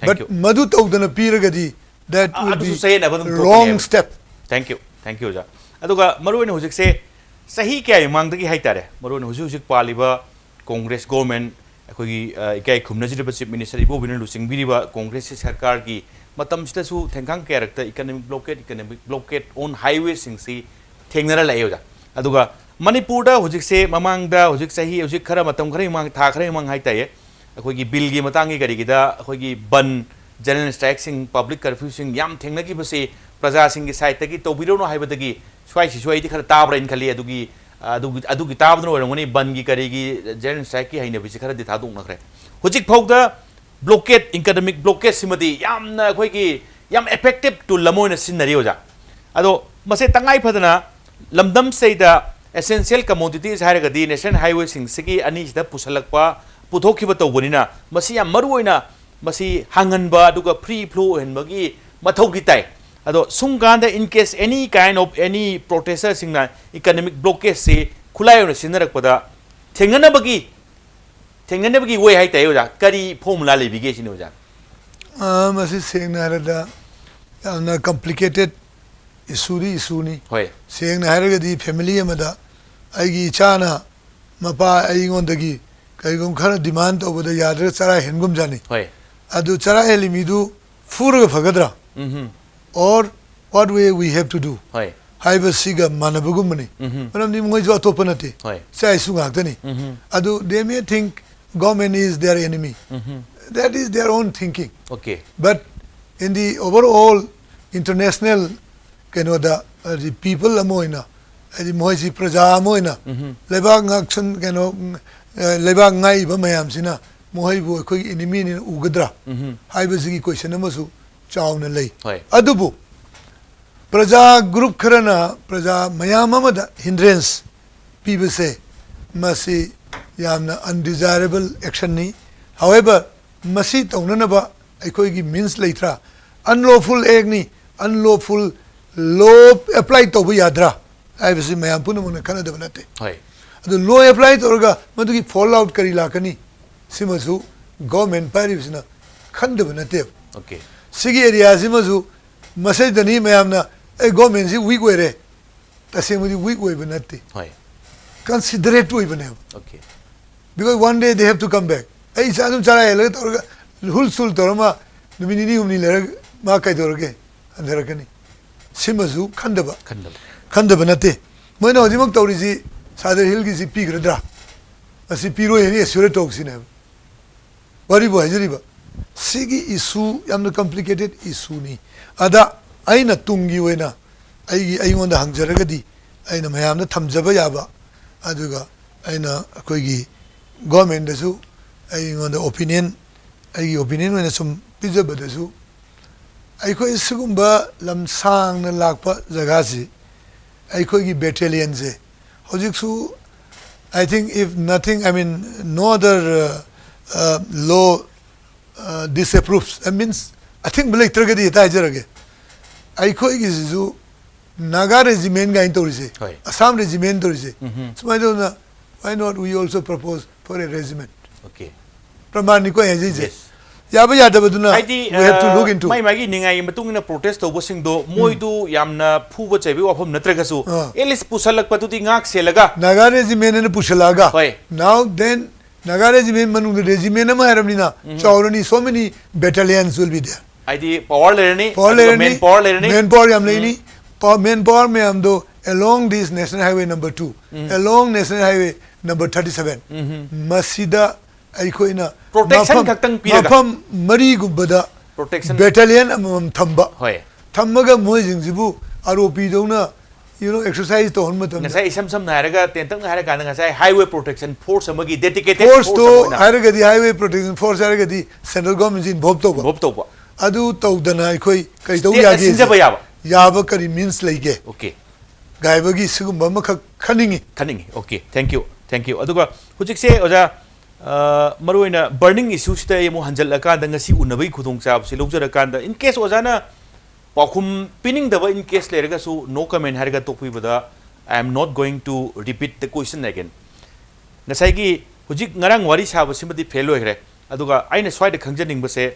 ꯕꯠ ꯃꯗꯨ ꯇꯧꯗꯅ ꯄꯤꯔꯒꯗꯤ that would be wrong step. Thank you, thank you ꯑꯣꯖꯥ꯫ ꯑꯗꯨꯒ ꯃꯔꯨꯑꯣꯏꯅ ꯍꯧꯖꯤꯛꯁꯦ ꯆꯍꯤ ꯀꯌꯥꯒꯤ ꯃꯃꯥꯡꯗꯒꯤ ꯍꯥꯏꯇꯥꯔꯦ, ꯃꯔꯨꯑꯣꯏꯅ ꯍꯧꯖꯤꯛ ꯍꯧꯖꯤꯛ ꯄꯥꯜꯂꯤꯕ ꯀꯣꯡꯒ꯭ꯔꯦꯁ ꯒꯣꯔꯃꯦꯟ, ꯑꯩꯈꯣꯏꯒꯤ ꯏꯀꯥꯏ ꯈꯨꯝꯅꯖꯔꯤꯕ ꯆꯤꯐ ꯃꯤꯅꯤꯁꯇꯔ ꯏꯕꯣꯕꯤꯅ ꯂꯨꯆꯤꯡꯕꯤꯔꯤꯕ ꯀꯣꯡꯒ꯭ꯔꯦꯁꯀꯤ ꯁꯔꯀꯥꯔꯒꯤ ꯃꯇꯝꯁꯤꯗꯁꯨ ꯊꯦꯡꯈꯥꯡ ꯀꯌꯥꯔꯛꯇ economic blockade, economic blockade on highwayꯁꯤꯡꯁꯤ ꯊꯦꯡꯅꯔ ꯂꯥꯛꯑꯦ ꯑꯣꯖꯥ꯫ ꯑꯗꯨꯒ ꯃꯅꯤꯄꯨꯔꯗ ꯍꯧꯖꯤꯛꯁꯦ ꯃꯃꯥꯡꯗ ꯍꯧꯖꯤꯛ ꯆꯍꯤ ꯍꯧꯖꯤꯛ ꯈꯔ ꯃꯇꯝ ꯈꯔ ꯃꯃꯥꯡ, ꯊꯥ ꯈꯔ ꯃꯃꯥꯡ ꯍꯥꯏꯇꯥꯔꯦ, ꯑꯩꯈꯣꯏꯒꯤ ꯕꯤꯜꯒꯤ ꯃꯇꯥꯡꯒꯤ ꯀꯔꯤꯒꯤꯗ ꯑꯩꯈꯣꯏꯒꯤ ꯕꯟ, ꯖꯦꯅꯔꯦꯜ ꯁ꯭ꯇ꯭ꯔꯥꯏꯛꯁꯤꯡ, ꯄꯕ꯭ꯂꯤꯛ ꯀꯔꯐ꯭ꯌꯨꯁꯤꯡ ꯌꯥꯝ ꯊꯦꯡꯅꯈꯤꯕꯁꯤ ꯄ꯭ꯔꯖꯥꯁꯤꯡꯒꯤ ꯁꯥꯏꯠꯇꯒꯤ ꯇꯧꯕꯤꯔꯨꯅꯨ ꯍꯥꯏꯕꯗꯒꯤ ꯁ꯭ꯋꯥꯏꯁꯤꯁꯨ ꯑꯩꯗꯤ ꯈꯔ ꯇꯥꯕ꯭ꯔꯥ ꯍꯥꯏꯅ ꯈꯜꯂꯤ꯫ ꯑꯗꯨꯒꯤ ꯑꯗꯨꯒꯤ ꯑꯗꯨꯒꯤ ꯇꯥꯕꯗꯨꯅ ꯑꯣꯏꯔꯝꯒꯅꯤ ꯕꯟꯒꯤ ꯀꯔꯤꯒꯤ ꯖꯦꯅꯔꯦꯜ ꯁ꯭ꯇ꯭ꯔꯥꯏꯛꯀꯤ ꯍꯩꯅꯕꯤꯁꯤ ꯈꯔꯗꯤ ꯊꯥꯗꯣꯛꯅꯈ꯭ꯔꯦ꯫ ꯍꯧꯖꯤꯛ ꯐꯥꯎꯗ ꯕ꯭ꯂꯣꯀꯦꯠ, ꯏꯀꯅꯃꯤꯛ ꯕ꯭ꯂꯣꯀꯦꯠꯁꯤꯃꯗꯤ ꯌꯥꯝꯅ ꯑꯩꯈꯣꯏꯒꯤ ꯌꯥꯝ effective tool ꯑꯃ ꯑꯣꯏꯅ ꯁꯤꯖꯤꯟꯅꯔꯤ ꯑꯣꯖꯥ꯫ ꯑꯗꯣ ꯃꯁꯦ ꯇꯉꯥꯏ ꯐꯗꯅ ꯂꯝꯗꯝꯁꯤꯗꯩꯗ essential commodities ꯍꯥꯏꯔꯒꯗꯤ ꯅꯦꯁꯅꯦꯜ ꯍꯥꯏꯋꯦꯁꯤꯡꯁꯤꯒꯤ ꯑꯅꯤꯁꯤꯗ ꯄꯨꯁꯜꯂꯛꯄ, ꯄꯨꯊꯣꯛꯈꯤꯕ ꯇꯧꯕꯅꯤꯅ ꯃꯁꯤ ꯌꯥꯝ ꯃꯔꯨ ꯑꯣꯏꯅ ꯃꯁꯤ ꯍꯥꯡꯍꯟꯕ ꯑꯗꯨꯒ free flow ꯑꯣꯏꯍꯟꯕꯒꯤ ꯃꯊꯧꯗꯤ ꯇꯥꯏ꯫ ꯑꯗꯣ ꯁꯨꯝ ꯀꯥꯟꯗ in case any kind of any protestꯁꯤꯡꯅ economic blockadeꯁꯤ ꯈꯨꯠꯂꯥꯏ ꯑꯣꯏꯅ ꯁꯤꯖꯤꯟꯅꯔꯛꯄꯗ ꯊꯦꯡꯅꯅꯕꯒꯤ ꯊꯦꯡꯅꯅꯕꯒꯤ way ꯍꯥꯏꯇꯥꯔꯦ ꯑꯣꯖꯥ, ꯀꯔꯤ formula ꯂꯩꯕꯤꯒꯦ ꯁꯤꯅꯤ ꯑꯣꯖꯥ? ꯑ, ꯃꯁꯤ ꯁꯦꯡꯅ ꯍꯥꯏꯔꯕꯗ ꯌꯥꯝꯅ complicated issueꯗꯤ issueꯅꯤ꯫ ꯍꯣꯏ꯫ ꯁꯦꯡꯅ ꯍꯥꯏꯔꯒꯗꯤ family ꯑꯃꯗ ꯑꯩꯒꯤ ꯏꯆꯥꯅ ꯃꯄꯥ ꯑꯩꯉꯣꯟꯗꯒꯤ ꯀꯔꯤꯒꯨꯝꯕ ꯈꯔ demand ꯇꯧꯕꯗ ꯌꯥꯗ꯭ꯔꯒ ꯆꯔꯥ ꯍꯦꯟꯒꯨꯝꯖꯥꯅꯤ꯫ ꯍꯣꯏ꯫ ꯑꯗꯨ ꯆꯔꯥ ꯍꯦꯜꯂꯤ ꯃꯤꯗꯨ ꯐꯨꯔꯒ ꯐꯒꯗ꯭ꯔꯥ? ꯎꯝꯍꯨꯝ꯫ Or what way we have to do? ꯍꯣꯏ꯫ ꯍꯥꯏꯕꯁꯤꯒ ꯃꯥꯟꯅꯕꯒꯨꯝꯕꯅꯤ꯫ ꯎꯝꯍꯨꯝ꯫ ꯃꯔꯝꯗꯤ ꯃꯣꯏꯁꯨ ꯑꯇꯣꯞꯄ ꯅꯠꯇꯦ꯫ ꯍꯣꯏ꯫ ꯆꯥꯏꯁꯨ ꯉꯥꯛꯇꯅꯤ꯫ ꯎꯝꯍꯨꯝ꯫ ꯑꯗꯨ they may think government is their enemy. Mm-hmm. That is their own thinking. Okay꯫ But in the overall international ꯀꯩꯅꯣꯗ, ꯍꯥꯏꯗꯤ people ꯑꯃ ꯑꯣꯏꯅ, ꯍꯥꯏꯗꯤ ꯃꯣꯏꯁꯤ ꯄ꯭ꯔꯖꯥ ꯑꯃ ꯑꯣꯏꯅ ꯎꯝꯍꯨꯝ꯫ ꯂꯩꯕꯥꯛ ꯉꯥꯛꯁꯟ-, ꯀꯩꯅꯣ, ꯑ, ꯂꯩꯕꯥꯛ ꯉꯥꯛꯏꯕ ꯃꯌꯥꯝꯁꯤꯅ ꯃꯈꯣꯏꯕꯨ ꯑꯩꯈꯣꯏꯒꯤ enemyꯅꯦꯅ ꯎꯒꯗ꯭ꯔꯥ ꯎꯝꯍꯨꯝ꯫ ꯍꯥꯏꯕꯁꯤꯒꯤ question ꯑꯃꯁꯨ ꯆꯥꯎꯅ ꯂꯩ꯫ ꯍꯣꯏ꯫ ꯑꯗꯨꯕꯨ ꯄ꯭ꯔꯖꯥ group ꯈꯔꯅ ꯄ꯭ꯔꯖꯥ ꯃꯌꯥꯝ ꯑꯃꯗ hindrance ꯄꯤꯕꯁꯦ ꯃꯁꯤ ꯌꯥꯝꯅ undesirable actionꯅꯤ꯫ However, ꯃꯁꯤ ꯇꯧꯅꯅꯕ ꯑꯩꯈꯣꯏꯒꯤ means ꯂꯩꯇ꯭ꯔꯥ? Unlawful actꯅꯤ, unlawful law apply ꯇꯧꯕ ꯌꯥꯗ꯭ꯔꯥ ꯍꯥꯏꯕꯁꯤ ꯃꯌꯥꯝ ꯄꯨꯝꯅꯃꯛꯅ ꯈꯟꯅꯗꯕ ꯅꯠꯇꯦ꯫ ꯍꯣꯏ꯫ ꯑꯗꯨ law apply ꯇꯧꯔꯒ ꯃꯗꯨꯒꯤ fallout ꯀꯔꯤ ꯂꯥꯛꯀꯅꯤ? ꯁꯤꯃꯁꯨ government ꯄꯥꯏꯔꯤꯕꯁꯤꯅ ꯈꯟꯗꯕ ꯅꯠꯇꯦꯕ꯫ Okay꯫ ꯁꯤꯒꯤ areaꯁꯤꯃꯁꯨ ꯃꯁꯤꯗꯅꯤ ꯃꯌꯥꯝꯅ ꯑꯩ governmentꯁꯤ weak ꯑꯣꯏꯔꯦ꯫ ꯇꯁꯦꯡꯕꯗꯤ weak ꯑꯣꯏꯕ ꯅꯠꯇꯦ, ꯍꯣꯏ꯫ considerate ꯑꯣꯏꯕꯅꯦꯕ꯫ Okay꯫ Because one day they have to come back. ꯑꯩ ꯏꯆꯥ ꯑꯗꯨꯝ ꯆꯔꯥ ꯍꯦꯜꯂꯒ ꯇꯧꯔꯒ ꯍꯨꯜ ꯁꯨꯜ ꯇꯧꯔ ꯃꯥ ꯅꯨꯃꯤꯠ ꯅꯤꯅꯤ ꯍꯨꯝꯅꯤ ꯂꯩꯔꯒ ꯃꯥ ꯀꯩꯗꯧꯔꯒꯦ? ꯍꯟꯊꯔꯛꯀꯅꯤ꯫ ꯁꯤꯃꯁꯨ ꯈꯟꯗꯕ ꯈꯟꯗꯕ꯫ ꯈꯟꯗꯕ ꯅꯠꯇꯦ꯫ ꯃꯣꯏꯅ ꯍꯧꯖꯤꯛꯃꯛ ꯇꯧꯔꯤꯁꯤ ꯁꯥꯗꯔ ꯍꯤꯜꯒꯤꯁꯤ ꯄꯤꯒꯗ꯭ꯔꯥ? ꯑꯁꯤ ꯄꯤꯔꯣꯏ ꯍꯥꯏꯅ assure ꯇꯧꯁꯤꯅꯦꯕ꯫ ꯋꯥꯔꯤꯕꯨ ꯍꯥꯏꯖꯔꯤꯕ꯫ ꯁꯤꯒꯤ issue ꯌꯥꯝꯅ complicated issueꯅꯤ꯫ ꯑꯗ ꯑꯩꯅ ꯇꯨꯡꯒꯤ ꯑꯣꯏꯅ ꯑꯩꯒꯤ, ꯑꯩꯉꯣꯟꯗ ꯍꯪꯖꯔꯒꯗꯤ ꯑꯩꯅ ꯃꯌꯥꯝꯗ ꯊꯝꯖꯕ ꯌꯥꯕ, ꯑꯗꯨꯒ ꯑꯩꯅ ꯑꯩꯈꯣꯏꯒꯤ governmentꯇꯁꯨ ꯑꯩꯉꯣꯟꯗ opinion, ꯑꯩꯒꯤ opinion ꯑꯣꯏꯅ ꯁꯨꯝ ꯄꯤꯖꯕꯗꯁꯨ, ꯑꯩꯈꯣꯏ ꯁꯤꯒꯨꯝꯕ ꯂꯝ ꯁꯥꯡꯅ ꯂꯥꯛꯄ ꯖꯒꯥꯁꯤ ꯑꯩꯈꯣꯏꯒꯤ battalionꯁꯦ ꯍꯧꯖꯤꯛꯁꯨ, I think if nothing, I mean, no other uh, uh, law uh, disapproves, that means ꯑꯊꯤꯡꯕ ꯂꯩꯇ꯭ꯔꯒꯗꯤ ꯍꯦꯛꯇ ꯍꯥꯏꯖꯔꯒꯦ, ꯑꯩꯈꯣꯏꯒꯤꯁꯤꯁꯨ Naga regiment ꯀꯥꯏꯅ ꯇꯧꯔꯤꯁꯦ, ꯍꯣꯏ꯫ Assam regiment ꯇꯧꯔꯤꯁꯦ, ꯎꯝꯍꯨꯝ꯫ ꯁꯨꯃꯥꯏꯅ ꯇꯧꯗꯅ, why not we also propose for a regiment? Okay꯫ ꯄ꯭ꯔꯃꯥꯟꯅꯤꯀꯣ ꯑꯩ ꯍꯥꯏꯖꯩꯁꯦ꯫ Yes꯫ ꯌꯥꯕ ꯌꯥꯗꯕꯗꯨꯅ ꯍꯥꯏꯗꯤ we have to look into. ꯃꯥꯏ ꯃꯥꯒꯤ ꯅꯤꯡꯉꯥꯏꯒꯤ ꯃꯇꯨꯡ ꯏꯟꯅ protest ꯇꯧꯕꯁꯤꯡꯗꯣ ꯃꯣꯏꯗꯨ ꯌꯥꯝꯅ ꯐꯨꯕ ꯆꯩꯕꯒꯤ ꯋꯥꯐꯝ ꯅꯠꯇ꯭ꯔꯒꯁꯨ ꯑꯥ꯫ at least ꯄꯨꯁꯜꯂꯛꯄꯗꯨꯗꯤ ꯉꯥꯛ ꯁꯦꯜꯂꯒ Naga regiment ꯑꯅ ꯄꯨꯁꯜꯂꯛꯑꯒ, ꯍꯣꯏ꯫ Now then, Naga regiment ꯃꯅꯨꯡꯗ regiment ꯑꯃ ꯍꯥꯏꯔꯕꯅꯤꯅ, ꯆꯥꯎꯔꯅꯤ, so many battalions will be there. ꯍꯥꯏꯗꯤ power ꯂꯩꯔꯅꯤ, Power ꯑꯗꯨꯒ ꯂꯩꯔꯅꯤ, man power ꯂꯩꯔꯅꯤ, man power ꯌꯥꯝ ꯂꯩꯅꯤ꯫ Power, man power ꯃꯌꯥꯝꯗꯣ along this National Highway number two, along National Highway number thirty-seven, ꯃꯁꯤꯗ ꯑꯩꯈꯣꯏꯅ Protection ꯃꯐꯝ, ꯈꯛꯇꯪ ꯄꯤꯔꯒ꯫ ꯃꯐꯝ ꯃꯔꯤꯒꯨꯝꯕꯗ Protection. Battalion ꯑꯃꯃꯝ ꯊꯝꯕ, ꯍꯣꯏ꯫ ꯊꯝꯃꯒ ꯃꯣꯏꯁꯤꯡꯁꯤꯕꯨ ꯑꯥꯔꯣꯄꯤꯗꯧꯅ, you know, exercise ꯇꯧꯍꯟꯕ ꯃꯇꯝꯗ, ꯉꯁꯥꯏ ꯏꯁꯝ ꯁꯝꯅ ꯍꯥꯏꯔꯒꯒ ꯇꯦꯟꯇꯛꯅ ꯍꯥꯏꯔꯀꯥꯟꯗ ꯉꯁꯥꯏ highway protection force ꯑꯃꯒꯤ dedicated force forceꯇꯣ ꯑꯃ ꯑꯣꯏꯅ ꯍꯥꯏꯔꯒꯗꯤ, highway protection force ꯍꯥꯏꯔꯒꯗꯤ central governmentꯁꯤ involve ꯇꯧꯕ꯫ Involve ꯇꯧꯕ꯫ ꯑꯗꯨ ꯇꯧꯗꯅ ꯑꯩꯈꯣꯏ ꯀꯩ ꯇꯧ Stateꯅ ꯌꯥꯒꯦ? ꯁꯤꯟꯖꯕ ꯌꯥꯕ꯫ ꯌꯥꯕ ꯀꯔꯤ means ꯂꯩꯒꯦ? Okay꯫ ꯒꯥꯏꯕꯒꯤ ꯁꯤꯒꯨꯝꯕ ꯑꯃꯈꯛ ꯈꯟꯅꯤꯡꯉꯤ꯫ ꯈꯟꯅꯤꯡꯉꯤ꯫ Okay, thank you꯫ Thank you. ꯑꯗꯨꯒ ꯍꯧꯖꯤꯛꯁꯦ ꯑꯣꯖꯥ, ꯑ, ꯃꯔꯨꯑꯣꯏꯅ burning issue ꯁꯤꯗ ꯑꯩ ꯑꯃꯨꯛ ꯍꯟꯖꯜꯂꯀꯥꯟꯗ ꯉꯁꯤ ꯎꯅꯕꯒꯤ ꯈꯨꯗꯣꯡꯆꯥꯕꯁꯤ ꯂꯧꯖꯔꯀꯥꯟꯗ, in case ꯑꯣꯖꯥꯅ ꯄꯥꯎꯈꯨꯝ ꯄꯤꯅꯤꯡꯗꯕ in case ꯂꯩꯔꯒꯁꯨ no comment ꯍꯥꯏꯔꯒ ꯇꯣꯛꯄꯤꯕꯗ, I am not going to repeat the question again. ꯉꯁꯥꯏꯒꯤ ꯍꯧꯖꯤꯛ ꯉꯔꯥꯡ ꯋꯥꯔꯤ ꯁꯥꯕꯁꯤꯃꯗꯤ fail ꯑꯣꯏꯈ꯭ꯔꯦ꯫ ꯑꯗꯨꯒ ꯑꯩꯅ ꯁ꯭ꯋꯥꯏꯗ ꯈꯪꯖꯅꯤꯡꯕꯁꯦ,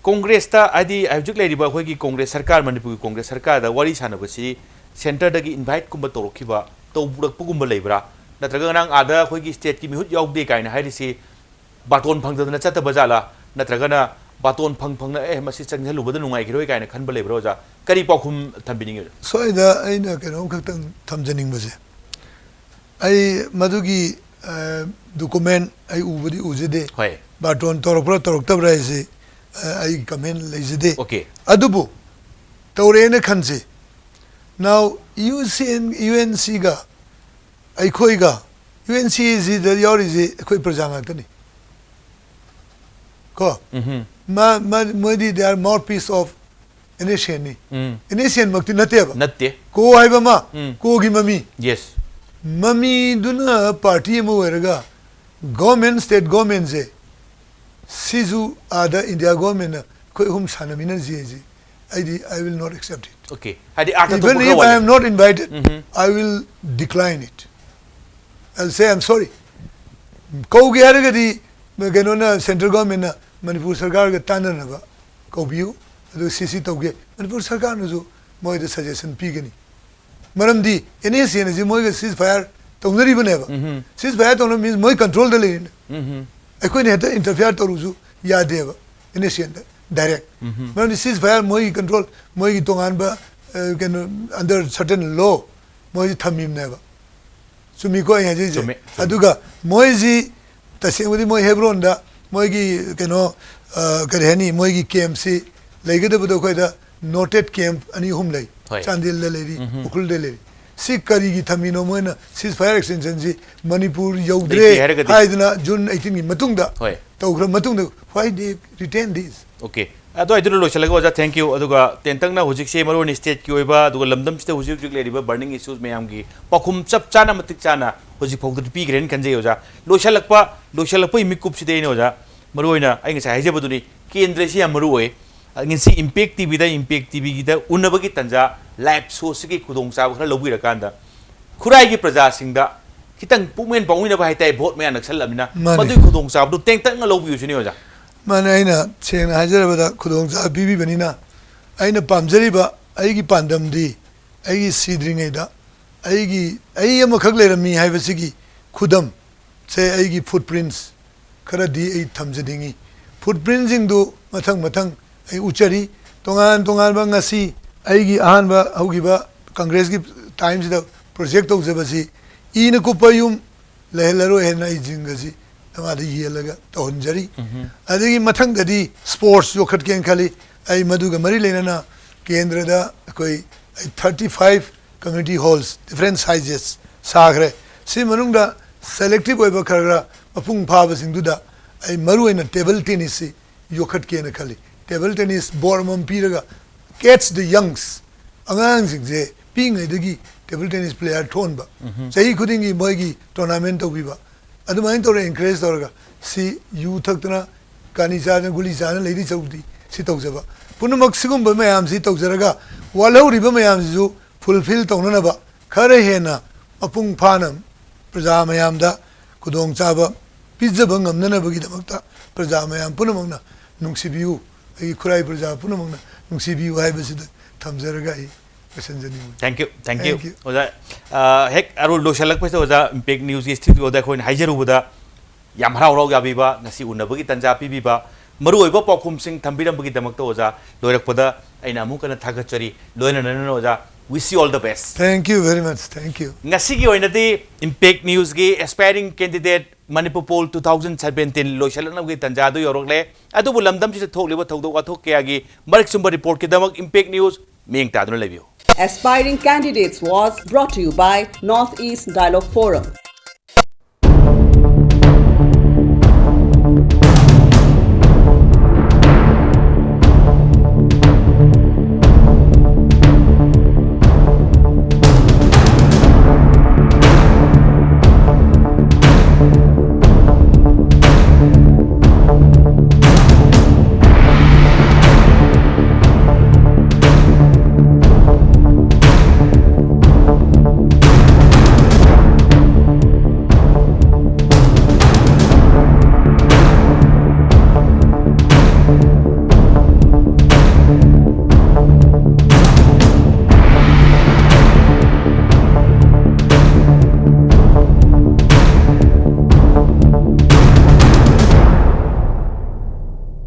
ꯀꯣꯡꯒ꯭ꯔꯦꯁꯇ, ꯍꯥꯏꯗꯤ ꯍꯧꯖꯤꯛ ꯂꯩꯔꯤꯕ ꯑꯩꯈꯣꯏꯒꯤ ꯀꯣꯡꯒ꯭ꯔꯦꯁ ꯁꯔꯀꯥꯔ, ꯃꯅꯤꯄꯨꯔꯒꯤ ꯀꯣꯡꯒ꯭ꯔꯦꯁ ꯁꯔꯀꯥꯔꯗ ꯋꯥꯔꯤ ꯁꯥꯟꯅꯕꯁꯤ centreꯗꯒꯤ inviteꯀꯨꯝꯕ ꯇꯧꯔꯛꯈꯤꯕ, ꯇꯧꯔꯛꯄꯒꯨꯝꯕ ꯂꯩꯕ꯭ꯔꯥ? ꯅꯠꯇ꯭ꯔꯒ ꯉꯔꯥꯡ ꯑꯥꯗ ꯑꯩꯈꯣꯏꯒꯤ stateꯀꯤ ꯃꯤꯍꯨꯠ ꯌꯥꯎꯗꯦ ꯀꯥꯏꯅ ꯍꯥꯏꯔꯤꯁꯤ ꯕꯥꯇꯣꯟ ꯐꯪꯗꯗꯅ ꯆꯠꯇꯕ ꯖꯥꯠꯂꯥ? ꯅꯠꯇ꯭ꯔꯒꯅ ꯕꯥꯇꯣꯟ ꯐꯪ ꯐꯪꯅ, "ꯑꯦ, ꯃꯁꯤ ꯆꯪꯁꯤꯜꯂꯨꯕꯗ ꯅꯨꯡꯉꯥꯏꯈꯤꯔꯣꯏ" ꯀꯥꯏꯅ ꯈꯟꯕ ꯂꯩꯕ꯭ꯔꯥ, ꯑꯣꯖꯥ? ꯀꯔꯤ ꯄꯥꯎꯈꯨꯝ ꯊꯝꯕꯤꯅꯤꯡꯉꯤ, ꯑꯣꯖꯥ? ꯁ꯭ꯋꯥꯏꯗ ꯑꯩꯅ ꯀꯩꯅꯣꯝꯈꯛꯇꯪ ꯊꯝꯖꯅꯤꯡꯕꯁꯦ, ꯑꯩ ꯃꯗꯨꯒꯤ, ꯑ, document ꯑꯩ ꯎꯕꯗꯤ ꯎꯖꯗꯦ꯫ ꯍꯣꯏ꯫ ꯕꯥꯔꯇꯣꯟ ꯇꯧꯔꯛꯄ꯭ꯔꯥ ꯇꯧꯔꯛꯇꯕ꯭ꯔꯥ ꯍꯥꯏꯁꯤ, ꯑ, ꯑꯩ comment ꯂꯩꯖꯗꯦ꯫ Okay꯫ ꯑꯗꯨꯕꯨ ꯇꯧꯔꯛꯑꯦꯅ ꯈꯟꯁꯤ꯫ Now, UCN, UNCꯒ ꯑꯩꯈꯣꯏꯒ, UNCꯁꯤꯗ ꯌꯥꯎꯔꯤꯁꯤ ꯑꯩꯈꯣꯏ ꯄ꯭ꯔꯖꯥ ꯉꯥꯛꯇꯅꯤ꯫ ꯀꯣ? ꯎꯝꯍꯨꯝ꯫ ꯃꯥ-, ꯃꯥ-, ꯃꯣꯏꯗꯤ they are mouthpiece of NSCNꯅꯤ꯫ ꯎꯝ꯫ NSCNꯃꯛꯇꯤ ꯅꯠꯇꯦꯕ꯫ ꯅꯠꯇꯦ꯫ ꯀꯣ ꯍꯥꯏꯕ ꯑꯃ, ꯎꯝ꯫ ꯀꯣꯒꯤ ꯃꯃꯤ꯫ Yes꯫ ꯃꯃꯤꯗꯨꯅ party ꯑꯃ ꯑꯣꯏꯔꯒ government, state governmentꯁꯦ, ꯁꯤꯁꯨ ꯑꯥꯗ India governmentꯅ ꯑꯩꯈꯣꯏ ꯑꯍꯨꯝ ꯁꯥꯟꯅꯃꯤꯟꯅꯁꯤ ꯍꯥꯏꯁꯤ, ꯑꯩꯗꯤ, I will not accept it꯫ Okay꯫ ꯍꯥꯏꯗꯤ ꯑꯥꯔꯊ ꯊꯣꯛꯄ Even ꯈꯔ if I ꯋꯥꯠꯂꯤ꯫ Am not invited, mm-hmm. I will decline it꯫ I'll say, "I'm sorry." ꯀꯧꯒꯦ ꯍꯥꯏꯔꯒꯗꯤ ꯀꯩꯅꯣꯅ, central governmentꯅ ꯃꯅꯤꯄꯨꯔ ꯁꯔꯀꯥꯔꯒ ꯇꯥꯟꯅꯅꯕ ꯀꯧꯕꯤꯌꯨ, ꯑꯗꯨꯒ ꯁꯤ ꯁꯤ ꯇꯧꯒꯦ꯫ ꯃꯅꯤꯄꯨꯔ ꯁꯔꯀꯥꯔꯅꯁꯨ ꯃꯣꯏꯗ suggestion ꯄꯤꯒꯅꯤ꯫ ꯃꯔꯝꯗꯤ NSCN ꯑꯁꯤ ꯃꯣꯏꯒ ceasefire ꯇꯧꯅꯔꯤꯕꯅꯦꯕ꯫ ꯎꯝꯍꯨꯝ꯫ Ceasefire ꯇꯧꯅꯕ means ꯃꯣꯏ controlꯗ ꯂꯩꯔꯤꯅꯦ꯫ ꯎꯝꯍꯨꯝ꯫ ꯑꯩꯈꯣꯏꯅ ꯍꯦꯛꯇ interfere ꯇꯧꯔꯨꯁꯨ ꯌꯥꯗꯦꯕ NSCNꯗ direct꯫ ꯎꯝꯍꯨꯝ꯫ ꯃꯔꯝꯗꯤ ceasefire ꯃꯣꯏꯒꯤ control, ꯃꯣꯏꯒꯤ ꯇꯣꯉꯥꯟꯕ, ꯑ, ꯀꯩꯅꯣ, under certain law ꯃꯣꯏꯁꯤ ꯊꯝꯃꯤꯕꯅꯦꯕ꯫ ꯆꯨꯝꯃꯤꯀꯣ ꯑꯩ ꯍꯥꯏꯖꯔꯤꯁꯦ? ꯆꯨꯝꯃꯦ, ꯆꯨꯝꯃꯦ꯫ ꯑꯗꯨꯒ ꯃꯣꯏꯁꯤ ꯇꯁꯦꯡꯕꯗꯤ ꯃꯣꯏ ꯍꯦꯕ꯭ꯔꯣꯟꯗ ꯃꯣꯏꯒꯤ ꯀꯩꯅꯣ, ꯑ, ꯀꯔꯤ ꯍꯥꯏꯅꯤ, ꯃꯣꯏꯒꯤ campꯁꯤ ꯂꯩꯒꯗꯕꯗꯣ ꯑꯩꯈꯣꯏꯗ noted camp ꯑꯅꯤ ꯑꯍꯨꯝ ꯂꯩ꯫ ꯍꯣꯏ꯫ ꯆꯥꯟꯗꯦꯜꯗ ꯂꯩꯔꯤ, ꯎꯝꯍꯨꯝ꯫ ꯎꯈ꯭ꯔꯨꯜꯗ ꯂꯩꯔꯤ꯫ ꯁꯤ ꯀꯔꯤꯒꯤ ꯊꯝꯃꯤꯅꯣ? ꯃꯣꯏꯅ ceasefire extensionꯁꯤ ꯃꯅꯤꯄꯨꯔ ꯌꯧꯗ꯭ꯔꯦ ꯂꯩꯇꯦ ꯍꯥꯏꯔꯒꯗꯤ꯫ ꯍꯥꯏꯗꯅ June eighteenꯒꯤ ꯃꯇꯨꯡꯗ ꯍꯣꯏ꯫ ꯇꯧꯈ꯭ꯔ ꯃꯇꯨꯡꯗ why they retain this? Okay꯫ ꯑꯗꯨꯋꯥꯏꯗꯨꯅ ꯂꯣꯏꯁꯤꯜꯂꯒ ꯑꯣꯖꯥ, thank you꯫ ꯑꯗꯨꯒ ꯇꯦꯟꯇꯛꯅ ꯍꯧꯖꯤꯛꯁꯦ ꯃꯔꯨ ꯑꯣꯏꯅ stateꯀꯤ ꯑꯣꯏꯕ, ꯑꯗꯨꯒ ꯂꯝꯗꯝꯁꯤꯗ ꯍꯧꯖꯤꯛ ꯍꯧꯖꯤꯛ ꯂꯩꯔꯤꯕ burning issues ꯃꯌꯥꯝꯒꯤ ꯄꯥꯎꯈꯨꯝ ꯆꯞ ꯆꯥꯅ, ꯃꯇꯤꯛ ꯆꯥꯅ ꯍꯧꯖꯤꯛ ꯐꯥꯎꯗꯗꯤ ꯄꯤꯈ꯭ꯔꯦꯅ ꯈꯟꯖꯩ ꯑꯣꯖꯥ꯫ ꯂꯣꯏꯁꯤꯜꯂꯛꯄ, ꯂꯣꯏꯁꯤꯜꯂꯛꯄꯒꯤ ꯃꯤꯀꯨꯞꯁꯤꯗ ꯑꯩꯅ ꯑꯣꯖꯥ, ꯃꯔꯨ ꯑꯣꯏꯅ ꯑꯩ ꯉꯁꯥꯏ ꯍꯥꯏꯖꯕꯗꯨꯅꯤ, ꯀꯦꯟꯗ꯭ꯔꯁꯤ ꯌꯥꯝ ꯃꯔꯨ ꯑꯣꯏ꯫ ꯉꯁꯤ Impact TVꯗ, Impact TVꯒꯤꯗ ꯎꯅꯕꯒꯤ ꯇꯥꯟꯖꯥ, live showꯁꯤꯒꯤ ꯈꯨꯗꯣꯡꯆꯥꯕ ꯈꯔ ꯂꯧꯕꯤꯔꯀꯥꯟꯗ, ꯈꯨꯔꯥꯏꯒꯤ ꯄ꯭ꯔꯖꯥꯁꯤꯡꯗ ꯈꯤꯇꯪ ꯄꯨꯛꯃꯦꯟ ꯄꯥꯎꯃꯤꯟꯅꯕ ꯍꯥꯏꯇꯥꯔꯦ, vote ꯃꯌꯥ ꯅꯛꯁꯜꯂꯕꯅꯤꯅ, ꯃꯥꯅꯦ꯫ ꯃꯗꯨꯒꯤ ꯈꯨꯗꯣꯡꯆꯥꯕꯗꯨ ꯇꯦꯟꯇꯛꯅ ꯂꯧꯕꯤꯌꯨ ꯁꯤꯅꯤ ꯑꯣꯖꯥ꯫ ꯃꯥꯅꯦ, ꯑꯩꯅ ꯁꯦꯡꯅ ꯍꯥꯏꯖꯔꯕꯗ, ꯈꯨꯗꯣꯡꯆꯥꯕ ꯄꯤꯕꯤꯕꯅꯤꯅ, ꯑꯩꯅ ꯄꯥꯝꯖꯔꯤꯕ ꯑꯩꯒꯤ ꯄꯥꯟꯗꯝꯗꯤ, ꯑꯩꯒꯤ ꯁꯤꯗ꯭ꯔꯤꯉꯩꯗ ꯑꯩꯒꯤ, ꯑꯩ ꯑꯃꯈꯛ ꯂꯩꯔꯝꯃꯤ ꯍꯥꯏꯕꯁꯤꯒꯤ ꯈꯨꯗꯝ ꯁꯦ ꯑꯩꯒꯤ footprints ꯈꯔꯗꯤ ꯑꯩ ꯊꯝꯖꯅꯤꯡꯉꯤ꯫ Footprintꯁꯤꯡꯗꯨ ꯃꯊꯪ ꯃꯊꯪ ꯑꯩ ꯎꯠꯆꯔꯤ꯫ ꯇꯣꯉꯥꯟ ꯇꯣꯉꯥꯟꯕ, ꯉꯁꯤ ꯑꯩꯒꯤ ꯑꯍꯥꯟꯕ ꯍꯧꯈꯤꯕ Congressꯀꯤ timeꯁꯤꯗ project ꯇꯧꯖꯕꯁꯤ, ꯏꯅ ꯀꯨꯞꯄ ꯌꯨꯝ ꯂꯩꯍꯜꯂꯔꯣꯏ ꯍꯥꯏꯅ ꯑꯩ ꯖꯤꯡꯒꯁꯤ ꯅꯃꯥꯗ ꯌꯦꯜꯂꯒ ꯇꯧꯍꯟꯖꯔꯤ꯫ ꯑꯗꯒꯤ ꯃꯊꯪꯗꯗꯤ sports ꯌꯣꯛꯈꯠꯀꯦꯅ ꯈꯜꯂꯤ꯫ ꯑꯩ ꯃꯗꯨꯒ ꯃꯔꯤ ꯂꯩꯅꯅ ꯀꯦꯟꯗ꯭ꯔꯗ ꯑꯩꯈꯣꯏ thirty five community halls, different sizes ꯁꯥꯈ꯭ꯔꯦ꯫ ꯁꯤ ꯃꯅꯨꯡꯗ selective ꯑꯣꯏꯕ ꯈꯔ ꯈꯔ ꯃꯄꯨꯡ ꯐꯥꯕꯁꯤꯡꯗꯨꯗ ꯑꯩ ꯃꯔꯨ ꯑꯣꯏꯅ table tennisꯁꯤ ꯌꯣꯛꯈꯠꯀꯦꯅ ꯈꯜꯂꯤ꯫ Table tennis board ꯑꯃꯃꯝ ꯄꯤꯔꯒ catch the youngs, ꯑꯉꯥꯡꯁꯤꯡꯁꯦ ꯄꯤꯛꯏꯉꯩꯗꯒꯤ table tennis player ꯊꯣꯛꯍꯟꯕ, ꯆꯍꯤ ꯈꯨꯗꯤꯡꯒꯤ ꯃꯣꯏꯒꯤ tournament ꯇꯧꯕꯤꯕ, ꯑꯗꯨꯃꯥꯏꯅ ꯇꯧꯔꯒ encourage ꯇꯧꯔꯒ, ꯁꯤ ꯌꯨ ꯊꯛꯇꯅ, ꯀꯥꯅꯤ ꯆꯥꯗꯅ, ꯒꯨꯂꯤ ꯆꯥꯗꯅ ꯂꯩꯗꯤ ꯁꯔꯨꯛꯇꯤ ꯁꯤ ꯇꯧꯖꯕ꯫ ꯄꯨꯝꯅꯃꯛ ꯁꯤꯒꯨꯝꯕ ꯃꯌꯥꯝꯁꯤ ꯇꯧꯖꯔꯒ, ꯋꯥꯠꯍꯧꯔꯤꯕ ꯃꯌꯥꯝꯁꯤꯁꯨ fulfill ꯇꯧꯅꯅꯕ, ꯈꯔ ꯍꯦꯟꯅ ꯃꯄꯨꯡ ꯐꯥꯅ ꯄ꯭ꯔꯖꯥ ꯃꯌꯥꯝꯗ ꯈꯨꯗꯣꯡꯆꯥꯕ ꯄꯤꯖꯕ ꯉꯝꯅꯅꯕꯒꯤꯗꯃꯛꯇ ꯄ꯭ꯔꯖꯥ ꯃꯌꯥꯝ ꯄꯨꯝꯅꯃꯛꯅ ꯅꯨꯡꯁꯤꯕꯤꯌꯨ, ꯑꯩꯒꯤ ꯈꯨꯔꯥꯏ ꯄ꯭ꯔꯖꯥ ꯄꯨꯝꯅꯃꯛꯅ ꯅꯨꯡꯁꯤꯕꯤꯌꯨ ꯍꯥꯏꯕꯁꯤꯗ ꯊꯝꯖꯔꯒ ꯑꯩ ꯂꯣꯏꯁꯤꯟꯖꯅꯤꯡꯕꯅꯤ꯫ Thank you, thank you꯫ Thank you꯫ ꯑꯣꯖꯥ, ꯑ, ꯍꯦꯛ ꯑꯔꯣꯏ ꯂꯣꯏꯁꯤꯜꯂꯛꯄꯁꯤꯗ ꯑꯣꯖꯥ, Impact Newsꯀꯤ studioꯗ ꯑꯩꯈꯣꯏꯅ ꯍꯥꯏꯖꯔꯨꯕꯗ ꯌꯥꯝ ꯍꯔꯥꯎ ꯍꯔꯥꯎ ꯌꯥꯕꯤꯕ, ꯉꯁꯤ ꯎꯅꯕꯒꯤ ꯇꯥꯟꯖꯥ ꯄꯤꯕꯤꯕ, ꯃꯔꯨꯑꯣꯏꯕ ꯄꯥꯎꯈꯨꯝꯁꯤꯡ ꯊꯝꯕꯤꯔꯝꯕꯒꯤꯗꯃꯛꯇ ꯑꯣꯖꯥ, ꯂꯣꯏꯔꯛꯄꯗ ꯑꯩꯅ ꯑꯃꯨꯛ ꯍꯟꯅ ꯊꯥꯒꯠꯆꯔꯤ꯫ ꯂꯣꯏꯅꯅ ꯑꯣꯖꯥ, wish you all the best꯫ Thank you very much, thank you꯫ ꯉꯁꯤꯒꯤ ꯑꯣꯏꯅꯗꯤ Impact Newsꯀꯤ aspiring candidate Manipur Poll two thousand seventeen ꯂꯣꯏꯁꯤꯜꯂꯛꯅꯕꯒꯤ ꯇꯥꯟꯖꯥꯗꯨ ꯌꯧꯔꯛꯂꯦ꯫ ꯑꯗꯨꯕꯨ ꯂꯝꯗꯝꯁꯤꯗ ꯊꯣꯛꯂꯤꯕ ꯊꯧꯗꯣꯛ ꯋꯥꯊꯣꯛ ꯀꯌꯥꯒꯤ ꯃꯔꯤꯛ ꯆꯨꯝꯕ reportꯀꯤꯗꯃꯛ Impact News ꯃꯤꯠꯌꯦꯡ ꯇꯥꯗꯨꯅ ꯂꯩꯕꯤꯌꯨ꯫ Aspiring Candidates was brought to you by North East Dialogue Forum.